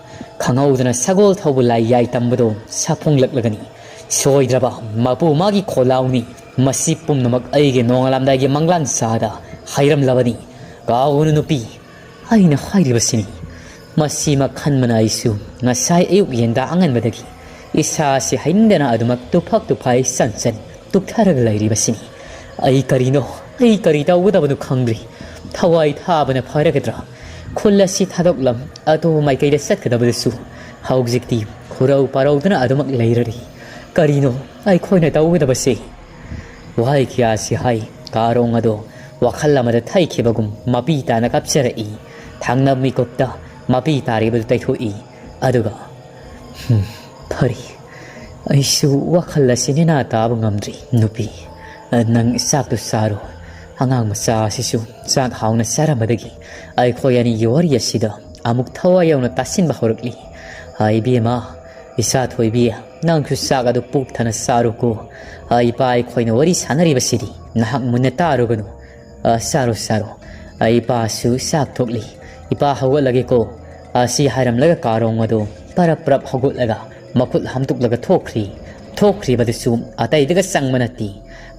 ꯈꯪꯍꯧꯗꯅ ꯁꯒꯣꯜ ꯊꯧꯕ ꯂꯥꯏ ꯌꯥꯏ ꯇꯝꯕꯗꯣ ꯁꯥꯐꯣꯡꯂꯛꯂꯒꯅꯤ꯫ ꯁꯣꯏꯗ꯭ꯔꯕ ꯃꯄꯨ ꯃꯥꯒꯤ ꯈꯣꯜꯂꯥꯎꯅꯤ꯫ ꯃꯁꯤ ꯄꯨꯝꯅꯃꯛ ꯑꯩꯒꯤ ꯅꯣꯡꯉꯥꯜꯂꯝꯗꯥꯏꯒꯤ ꯃꯪꯂꯥꯟ ꯆꯥꯗ ꯍꯥꯏꯔꯝꯂꯕꯅꯤ꯫ ꯀꯥꯎꯒꯅꯨ ꯅꯨꯄꯤ, ꯑꯩꯅ ꯍꯥꯏꯔꯤꯕꯁꯤꯅꯤ꯫" ꯃꯁꯤꯃꯛ ꯈꯟꯕꯅ ꯑꯩꯁꯨ ꯉꯁꯥꯏ ꯑꯌꯨꯛ ꯌꯦꯟꯗꯥ ꯑꯉꯟꯕꯗꯒꯤ ꯏꯁꯥꯁꯤ ꯍꯩꯅꯤꯡꯗꯅ ꯑꯗꯨꯃꯛ ꯇꯨꯐꯛ ꯇꯨꯐꯥꯏ ꯆꯟ ꯆꯟ ꯇꯨꯞꯊꯔꯒ ꯂꯩꯔꯤꯕꯁꯤꯅꯤ꯫ ꯑꯩ ꯀꯔꯤꯅꯣ, ꯑꯩ ꯀꯔꯤ ꯇꯧꯒꯗꯕꯅꯣ ꯈꯪꯗ꯭ꯔꯤ꯫ ꯊꯋꯥꯏ ꯊꯥꯕꯅ ꯐꯔꯒꯗ꯭ꯔꯥ? ꯈꯨꯜ ꯑꯁꯤ ꯊꯥꯗꯣꯛꯂꯝ ꯑꯇꯣꯞꯄ ꯃꯥꯏꯀꯩꯗ ꯆꯠꯀꯗꯕꯗꯨꯁꯨ ꯍꯧꯖꯤꯛꯇꯤ ꯈꯨꯔꯧ ꯄꯥꯔꯧꯗꯅ ꯑꯗꯨꯃꯛ ꯂꯩꯔꯔꯤ꯫ ꯀꯔꯤꯅꯣ ꯑꯩꯈꯣꯏꯅ ꯇꯧꯒꯗꯕꯁꯦ? ꯋꯥꯍꯩ ꯀꯌꯥꯁꯤ ꯍꯥꯏ ꯀꯥꯔꯣꯡ ꯑꯗꯣ ꯋꯥꯈꯜ ꯑꯃꯗ ꯊꯩꯈꯤꯕꯒꯨꯝ ꯃꯄꯤ ꯇꯥꯅ ꯀꯞꯆꯔꯛꯏ꯫ ꯊꯪꯅꯕ ꯃꯤꯀꯨꯞꯇ ꯃꯄꯤ ꯇꯥꯔꯤꯕꯗꯨ ꯇꯩꯊꯣꯛꯏ꯫ ꯑꯗꯨꯒ, "ꯍꯨꯝ, ꯐꯔꯦ꯫ ꯑꯩꯁꯨ ꯋꯥꯈꯜ ꯑꯁꯤ ꯅꯦꯅꯥ ꯇꯥꯕ ꯉꯝꯗ꯭ꯔꯤ꯫ ꯅꯨꯄꯤ, ꯅꯪ ꯆꯥꯛꯇꯨ ꯆꯥꯔꯣ꯫ ꯑꯉꯥꯡ ꯃꯆꯥ ꯑꯁꯤꯁꯨ ꯆꯥꯛ ꯍꯥꯎꯅ ꯆꯥꯔꯝꯕꯗꯒꯤ ꯑꯩꯈꯣꯏ ꯑꯅꯤꯒꯤ ꯋꯥꯔꯤ ꯑꯁꯤꯗ ꯑꯃꯨꯛ ꯊꯋꯥꯏ ꯌꯥꯎꯅ ꯇꯥꯁꯤꯟꯕ ꯍꯧꯔꯛꯂꯤ꯫ ꯏꯕꯦꯝꯃ, ꯏꯆꯥ ꯊꯣꯏꯕꯤ, ꯅꯪꯁꯨ ꯆꯥꯛ ꯑꯗꯨ ꯄꯨꯛ ꯊꯟꯅ ꯆꯥꯔꯣꯀꯣ꯫ ꯏꯄꯥ ꯑꯩꯈꯣꯏꯅ ꯋꯥꯔꯤ ꯁꯥꯟꯅꯔꯤꯕꯁꯤꯗꯤ ꯅꯍꯥꯛ ꯃꯨꯟꯅ ꯇꯥꯔꯨꯒꯅꯨ꯫ ꯑ, ꯆꯥꯔꯣ, ꯆꯥꯔꯣ꯫ ꯑ, ꯏꯄꯥꯁꯨ ꯆꯥꯛ ꯊꯣꯛꯂꯤ꯫ ꯏꯄꯥ, ꯍꯧꯒꯠꯂꯒꯦꯀꯣ꯫" ꯑꯁꯤ ꯍꯥꯏꯔꯝꯂꯒ ꯀꯥꯔꯣꯡ ꯑꯗꯨ ꯄꯔꯞ ꯄꯔꯞ ꯍꯧꯒꯠꯂꯒ ꯃꯈꯨꯠ ꯍꯥꯝꯗꯣꯛꯂꯒ ꯊꯣꯛꯈ꯭ꯔꯤ꯫ ꯊꯣꯛꯈ꯭ꯔꯤꯕꯗꯨꯁꯨ ꯑꯇꯩꯗꯒ ꯆꯪꯕ ꯅꯠꯇꯦ꯫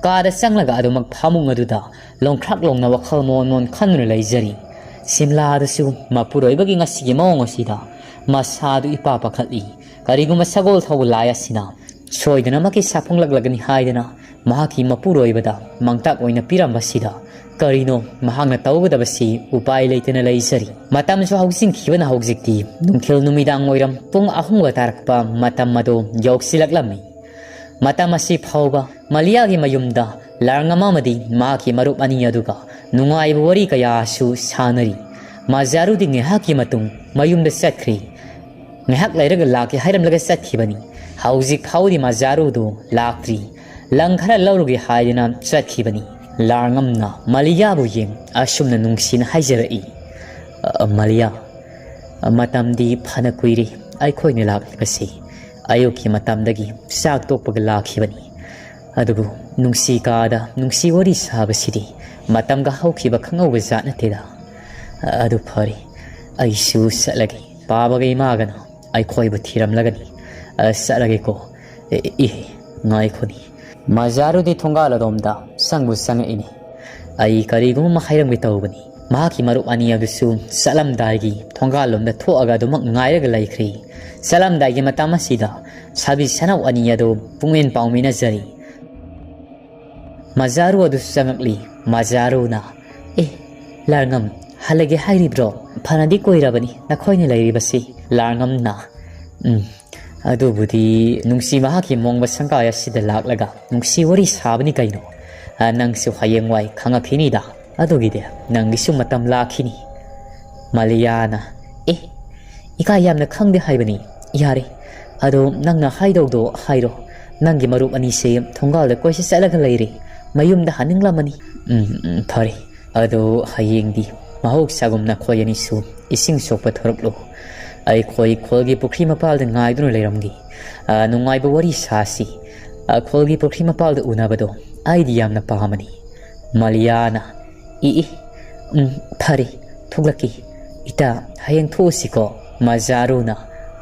ꯀꯥꯗ ꯆꯪꯂꯒ ꯑꯗꯨꯃꯛ ꯐꯃꯨꯡ ꯑꯗꯨꯗ ꯂꯣꯡꯈ꯭ꯔꯥꯛ ꯂꯣꯡꯅ ꯋꯥꯈꯜ ꯃꯣꯟ ꯃꯣꯟ ꯈꯟꯗꯨꯅ ꯂꯩꯖꯔꯤ꯫ ꯁꯤꯝꯂꯥꯗꯁꯨ ꯃꯄꯨꯔꯣꯏꯕꯒꯤ ꯉꯁꯤꯒꯤ ꯃꯑꯣꯡ ꯑꯁꯤꯗ ꯃꯁꯥꯗꯨ ꯏꯄꯥ ꯄꯥꯈꯠꯂꯤ꯫ ꯀꯔꯤꯒꯨꯝꯕ ꯁꯒꯣꯜ ꯊꯧꯕ ꯂꯥꯏ ꯑꯁꯤꯅ ꯁꯣꯏꯗꯅꯃꯛꯀꯤ ꯁꯥꯐꯣꯡꯂꯛꯂꯒꯅꯤ ꯍꯥꯏꯗꯅ ꯃꯍꯥꯛꯀꯤ ꯃꯄꯨꯔꯣꯏꯕꯗ ꯃꯥꯡꯇꯥꯛ ꯑꯣꯏꯅ ꯄꯤꯔꯝꯕꯁꯤꯗ ꯀꯔꯤꯅꯣ ꯃꯍꯥꯛꯅ ꯇꯧꯒꯗꯕꯁꯤ ꯎꯄꯥꯏ ꯂꯩꯇꯅ ꯂꯩꯖꯔꯤ꯫ ꯃꯇꯝꯁꯨ ꯍꯧꯖꯤꯟꯈꯤꯕꯅ ꯍꯧꯖꯤꯛꯇꯤ ꯅꯨꯡꯊꯤꯜ ꯅꯨꯃꯤꯗꯥꯡ ꯋꯥꯏꯔꯝ ꯄꯨꯡ ꯑꯍꯨꯝꯒ ꯇꯥꯔꯛꯄ ꯃꯇꯝ ꯑꯗꯨ ꯌꯧꯁꯤꯜꯂꯛꯂꯝꯃꯤ꯫ ꯃꯇꯝ ꯑꯁꯤ ꯐꯥꯎꯕ ꯃꯂꯤꯌꯥꯒꯤ ꯃꯌꯨꯝꯗ ꯂꯥꯔꯉꯝ ꯑꯃꯗꯤ ꯃꯍꯥꯛꯀꯤ ꯃꯔꯨꯞ ꯑꯅꯤ ꯑꯗꯨꯒ ꯅꯨꯡꯉꯥꯏꯕ ꯋꯥꯔꯤ ꯀꯌꯥꯁꯨ ꯁꯥꯟꯅꯔꯤ꯫ ꯃꯖꯥꯔꯨꯗꯤ ꯉꯥꯏꯍꯥꯛꯀꯤ ꯃꯇꯨꯡ ꯃꯌꯨꯝꯗ ꯆꯠꯈ꯭ꯔꯤ꯫ ꯉꯥꯏꯍꯥꯛ ꯂꯩꯔꯒ ꯂꯥꯛꯀꯦ ꯍꯥꯏꯔꯝꯂꯒ ꯆꯠꯈꯤꯕꯅꯤ꯫ ꯍꯧꯖꯤꯛ ꯐꯥꯎꯗꯤ ꯃꯖꯥꯔꯨꯗꯨ ꯂꯥꯛꯇ꯭ꯔꯤ꯫ ꯂꯪ ꯈꯔ ꯂꯧꯔꯨꯒꯦ ꯍꯥꯏꯗꯅ ꯆꯠꯈꯤꯕꯅꯤ꯫ ꯂꯥꯔꯉꯝꯅ ꯃꯂꯤꯌꯥꯕꯨ ꯌꯦꯡ ꯑꯁꯨꯝꯅ ꯅꯨꯡꯁꯤꯅ ꯍꯥꯏꯖꯔꯛꯏ, "ꯑ, ꯃꯂꯤꯌꯥ, ꯃꯇꯝꯗꯤ ꯐꯅ ꯀꯨꯏꯔꯦ ꯑꯩꯈꯣꯏꯅ ꯂꯥꯛꯂꯤꯕꯁꯤ꯫ ꯑꯌꯨꯛꯀꯤ ꯃꯇꯝꯗꯒꯤ ꯆꯥꯛ ꯇꯣꯛꯄꯒ ꯂꯥꯛꯈꯤꯕꯅꯤ꯫ ꯑꯗꯨꯕꯨ ꯅꯨꯡꯁꯤ ꯀꯥꯗ ꯅꯨꯡꯁꯤ ꯋꯥꯔꯤ ꯁꯥꯕꯁꯤꯗꯤ ꯃꯇꯝꯒ ꯍꯧꯈꯤꯕ ꯈꯪꯍꯧꯕ ꯖꯥꯠ ꯅꯠꯇꯦꯗ꯫ ꯑꯗꯨ ꯐꯔꯦ, ꯑꯩꯁꯨ ꯆꯠꯂꯒꯦ꯫ ꯄꯥꯕꯒ ꯏꯃꯥꯒꯅ ꯑꯩꯈꯣꯏꯕꯨ ꯊꯤꯔꯝꯂꯒꯅꯤ꯫ ꯑ, ꯆꯠꯂꯒꯦꯀꯣ꯫ ꯑꯦ, ꯏꯍꯦ, ꯉꯥꯏꯈꯣꯅꯤ꯫" ꯃꯖꯥꯔꯨꯗꯤ ꯊꯣꯡꯒꯥꯜ ꯑꯗꯣꯝꯗ ꯆꯪꯕꯨ ꯆꯪꯉꯛꯏꯅꯤ꯫ ꯑꯩ ꯀꯔꯤꯒꯨꯝꯕ ꯑꯃ ꯍꯥꯏꯔꯝꯒꯦ ꯇꯧꯕꯅꯤ꯫ ꯃꯍꯥꯛꯀꯤ ꯃꯔꯨꯞ ꯑꯅꯤ ꯑꯗꯨꯁꯨ ꯆꯠꯂꯝꯗꯥꯏꯒꯤ ꯊꯣꯡꯒꯥꯜꯂꯣꯝꯗ ꯊꯣꯛꯑꯒ ꯑꯗꯨꯃꯛ ꯉꯥꯏꯔꯒ ꯂꯩꯈ꯭ꯔꯤ꯫ ꯆꯠꯂꯝꯗꯥꯏꯒꯤ ꯃꯇꯝ ꯑꯁꯤꯗ ꯁꯥꯕꯤ ꯁꯅꯧ ꯑꯅꯤ ꯑꯗꯨ ꯄꯨꯡꯃꯦꯟ ꯄꯥꯎꯃꯤꯟꯅꯖꯔꯤ꯫ ꯃꯖꯥꯔꯨ ꯑꯗꯨꯁꯨ ꯆꯪꯉꯛꯂꯤ꯫ ꯃꯖꯥꯔꯨꯅ, "ꯑꯦ, ꯂꯥꯔꯉꯝ, ꯍꯜꯂꯒꯦ ꯍꯥꯏꯔꯤꯕ꯭ꯔꯣ? ꯐꯅꯗꯤ ꯀꯨꯏꯔꯕꯅꯤ ꯅꯈꯣꯏꯅ ꯂꯩꯔꯤꯕꯁꯤ꯫" ꯂꯥꯔꯉꯝꯅ, "ꯎꯝ, ꯑꯗꯨꯕꯨꯗꯤ ꯅꯨꯡꯁꯤ ꯃꯍꯥꯛꯀꯤ ꯃꯣꯡꯕ ꯁꯪꯒꯥꯏ ꯑꯁꯤꯗ ꯂꯥꯛꯂꯒ ꯅꯨꯡꯁꯤ ꯋꯥꯔꯤ ꯁꯥꯕꯅꯤ ꯀꯩꯅꯣ꯫ ꯑ, ꯅꯪꯁꯨ ꯍꯌꯦꯡꯋꯥꯏ ꯈꯪꯉꯛꯈꯤꯅꯤꯗ꯫ ꯑꯗꯨꯒꯤꯗꯤ ꯅꯪꯒꯤꯁꯨ ꯃꯇꯝ ꯂꯥꯛꯈꯤꯅꯤ꯫ ꯃꯥꯂꯤꯌꯥꯅ, "ꯑꯦ, ꯏꯀꯥꯏ ꯌꯥꯝꯅ ꯈꯪꯗꯦ ꯍꯥꯏꯕꯅꯤ꯫ ꯌꯥꯔꯦ, ꯑꯗꯣ ꯅꯪꯅ ꯍꯥꯏꯗꯧꯗꯣ ꯍꯥꯏꯔꯣ꯫ ꯅꯪꯒꯤ ꯃꯔꯨꯞ ꯑꯅꯤꯁꯦ ꯊꯣꯡꯒꯥꯜꯗ ꯀꯣꯏꯆꯠ ꯆꯠꯂꯒ ꯂꯩꯔꯦ꯫ ꯃꯌꯨꯝꯗ ꯍꯟꯅꯤꯡꯂꯝꯃꯅꯤ꯫ ꯎꯝ, ꯎꯝ, ꯐꯔꯦ꯫ ꯑꯗꯣ ꯍꯌꯦꯡꯗꯤ ꯃꯍꯧꯁꯥꯒꯨꯝ ꯅꯈꯣꯏ ꯑꯅꯤꯁꯨ ꯏꯁꯤꯡ ꯁꯣꯛꯄ ꯊꯣꯔꯛꯂꯣ꯫ ꯑꯩꯈꯣꯏ ꯈꯣꯜꯒꯤ ꯄꯨꯈ꯭ꯔꯤ ꯃꯄꯥꯜꯗ ꯉꯥꯏꯗꯨꯅ ꯂꯩꯔꯝꯒꯦ꯫ ꯑ, ꯅꯨꯡꯉꯥꯏꯕ ꯋꯥꯔꯤ ꯁꯥꯁꯤ꯫ ꯑ, ꯈꯣꯜꯒꯤ ꯄꯨꯈ꯭ꯔꯤ ꯃꯄꯥꯜꯗ ꯎꯅꯕꯗꯣ ꯑꯩꯗꯤ ꯌꯥꯝꯅ ꯄꯥꯝꯕꯅꯤ꯫" ꯃꯥꯂꯤꯌꯥꯅ, "ꯏ, ꯏ, ꯎꯝ, ꯐꯔꯦ, ꯊꯣꯛꯂꯛꯀꯦ꯫ ꯏꯇꯥ, ꯍꯌꯦꯡ ꯊꯣꯛꯎꯁꯤꯀꯣ?" ꯃꯖꯥꯔꯨꯅ,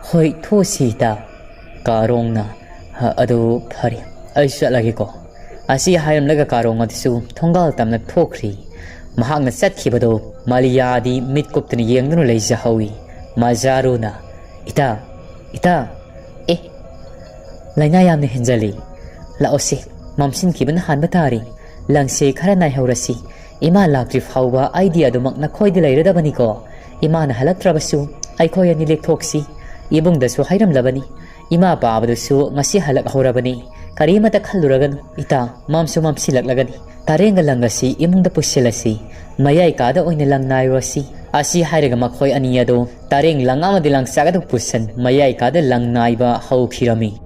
"ꯍꯣꯏ, ꯊꯣꯛꯎꯁꯤ ꯏꯇꯥ꯫" ꯀꯥꯔꯣꯡꯅ, "ꯑꯗꯨ ꯐꯔꯦ, ꯑꯩ ꯆꯠꯂꯒꯦꯀꯣ꯫" ꯑꯁꯤ ꯍꯥꯏꯔꯝꯂꯒ ꯀꯥꯔꯣꯡ ꯑꯗꯨꯁꯨ ꯊꯣꯡꯒꯥꯜ ꯇꯝꯅ ꯊꯣꯛꯈ꯭ꯔꯤ꯫ ꯃꯍꯥꯛꯅ ꯆꯠꯈꯤꯕꯗꯨ ꯃꯥꯂꯤꯌꯥꯗꯤ ꯃꯤꯠ ꯀꯨꯞꯇꯅ ꯌꯦꯡꯗꯨꯅ ꯂꯩꯖꯍꯧꯏ꯫ ꯃꯖꯥꯔꯨꯅ, "ꯏꯇꯥ, ꯏꯇꯥ, ꯑꯦ, ꯂꯥꯏꯅꯥ ꯌꯥꯝꯅ ꯍꯦꯟꯖꯜꯂꯤ꯫ ꯂꯥꯛꯑꯣꯁꯦ, ꯃꯝꯁꯤꯟꯈꯤꯕꯅ ꯍꯥꯟꯕ ꯇꯥꯔꯦ꯫ ꯂꯪꯁꯦ ꯈꯔ ꯅꯥꯏꯍꯧꯔꯁꯤ꯫ ꯏꯃꯥ ꯂꯥꯛꯇ꯭ꯔꯤ ꯐꯥꯎꯕ ꯑꯩꯗꯤ ꯑꯗꯨꯃꯛ ꯅꯈꯣꯏꯗ ꯂꯩꯔꯗꯕꯅꯤꯀꯣ꯫ ꯏꯃꯥꯅ ꯍꯜꯂꯛꯇ꯭ꯔꯕꯁꯨ ꯑꯩꯈꯣꯏ ꯑꯅꯤ ꯂꯦꯛꯊꯣꯛꯁꯤ꯫ ꯏꯕꯨꯡꯗꯁꯨ ꯍꯥꯏꯔꯝꯂꯕꯅꯤ꯫ ꯏꯃꯥ ꯄꯥꯕꯗꯨꯁꯨ ꯉꯁꯤ ꯍꯜꯂꯛꯍꯧꯔꯕꯅꯤ꯫ ꯀꯔꯤꯃꯇ ꯈꯜꯂꯨꯔꯒꯅꯨ ꯏꯇꯥ, ꯃꯝꯁꯨ ꯃꯝꯁꯤꯜꯂꯛꯂꯒꯅꯤ꯫ ꯇꯥꯔꯦꯡꯒ ꯂꯪꯒꯁꯤ ꯏꯃꯨꯡꯗ ꯄꯨꯁꯤꯜꯂꯁꯤ꯫ ꯃꯌꯥꯏ ꯀꯥꯗ ꯑꯣꯏꯅ ꯂꯪ ꯅꯥꯏꯔꯨꯔꯁꯤ꯫" ꯑꯁꯤ ꯍꯥꯏꯔꯒ ꯃꯈꯣꯏ ꯑꯅꯤ ꯑꯗꯨ ꯇꯥꯔꯦꯡ ꯂꯪ ꯑꯃꯗꯤ ꯂꯪꯆꯥꯛ ꯑꯗꯨ ꯄꯨꯁꯟ ꯃꯌꯥꯏ ꯀꯥꯗ ꯂꯪ ꯅꯥꯏꯕ ꯍꯧꯈꯤꯔꯝꯃꯤ꯫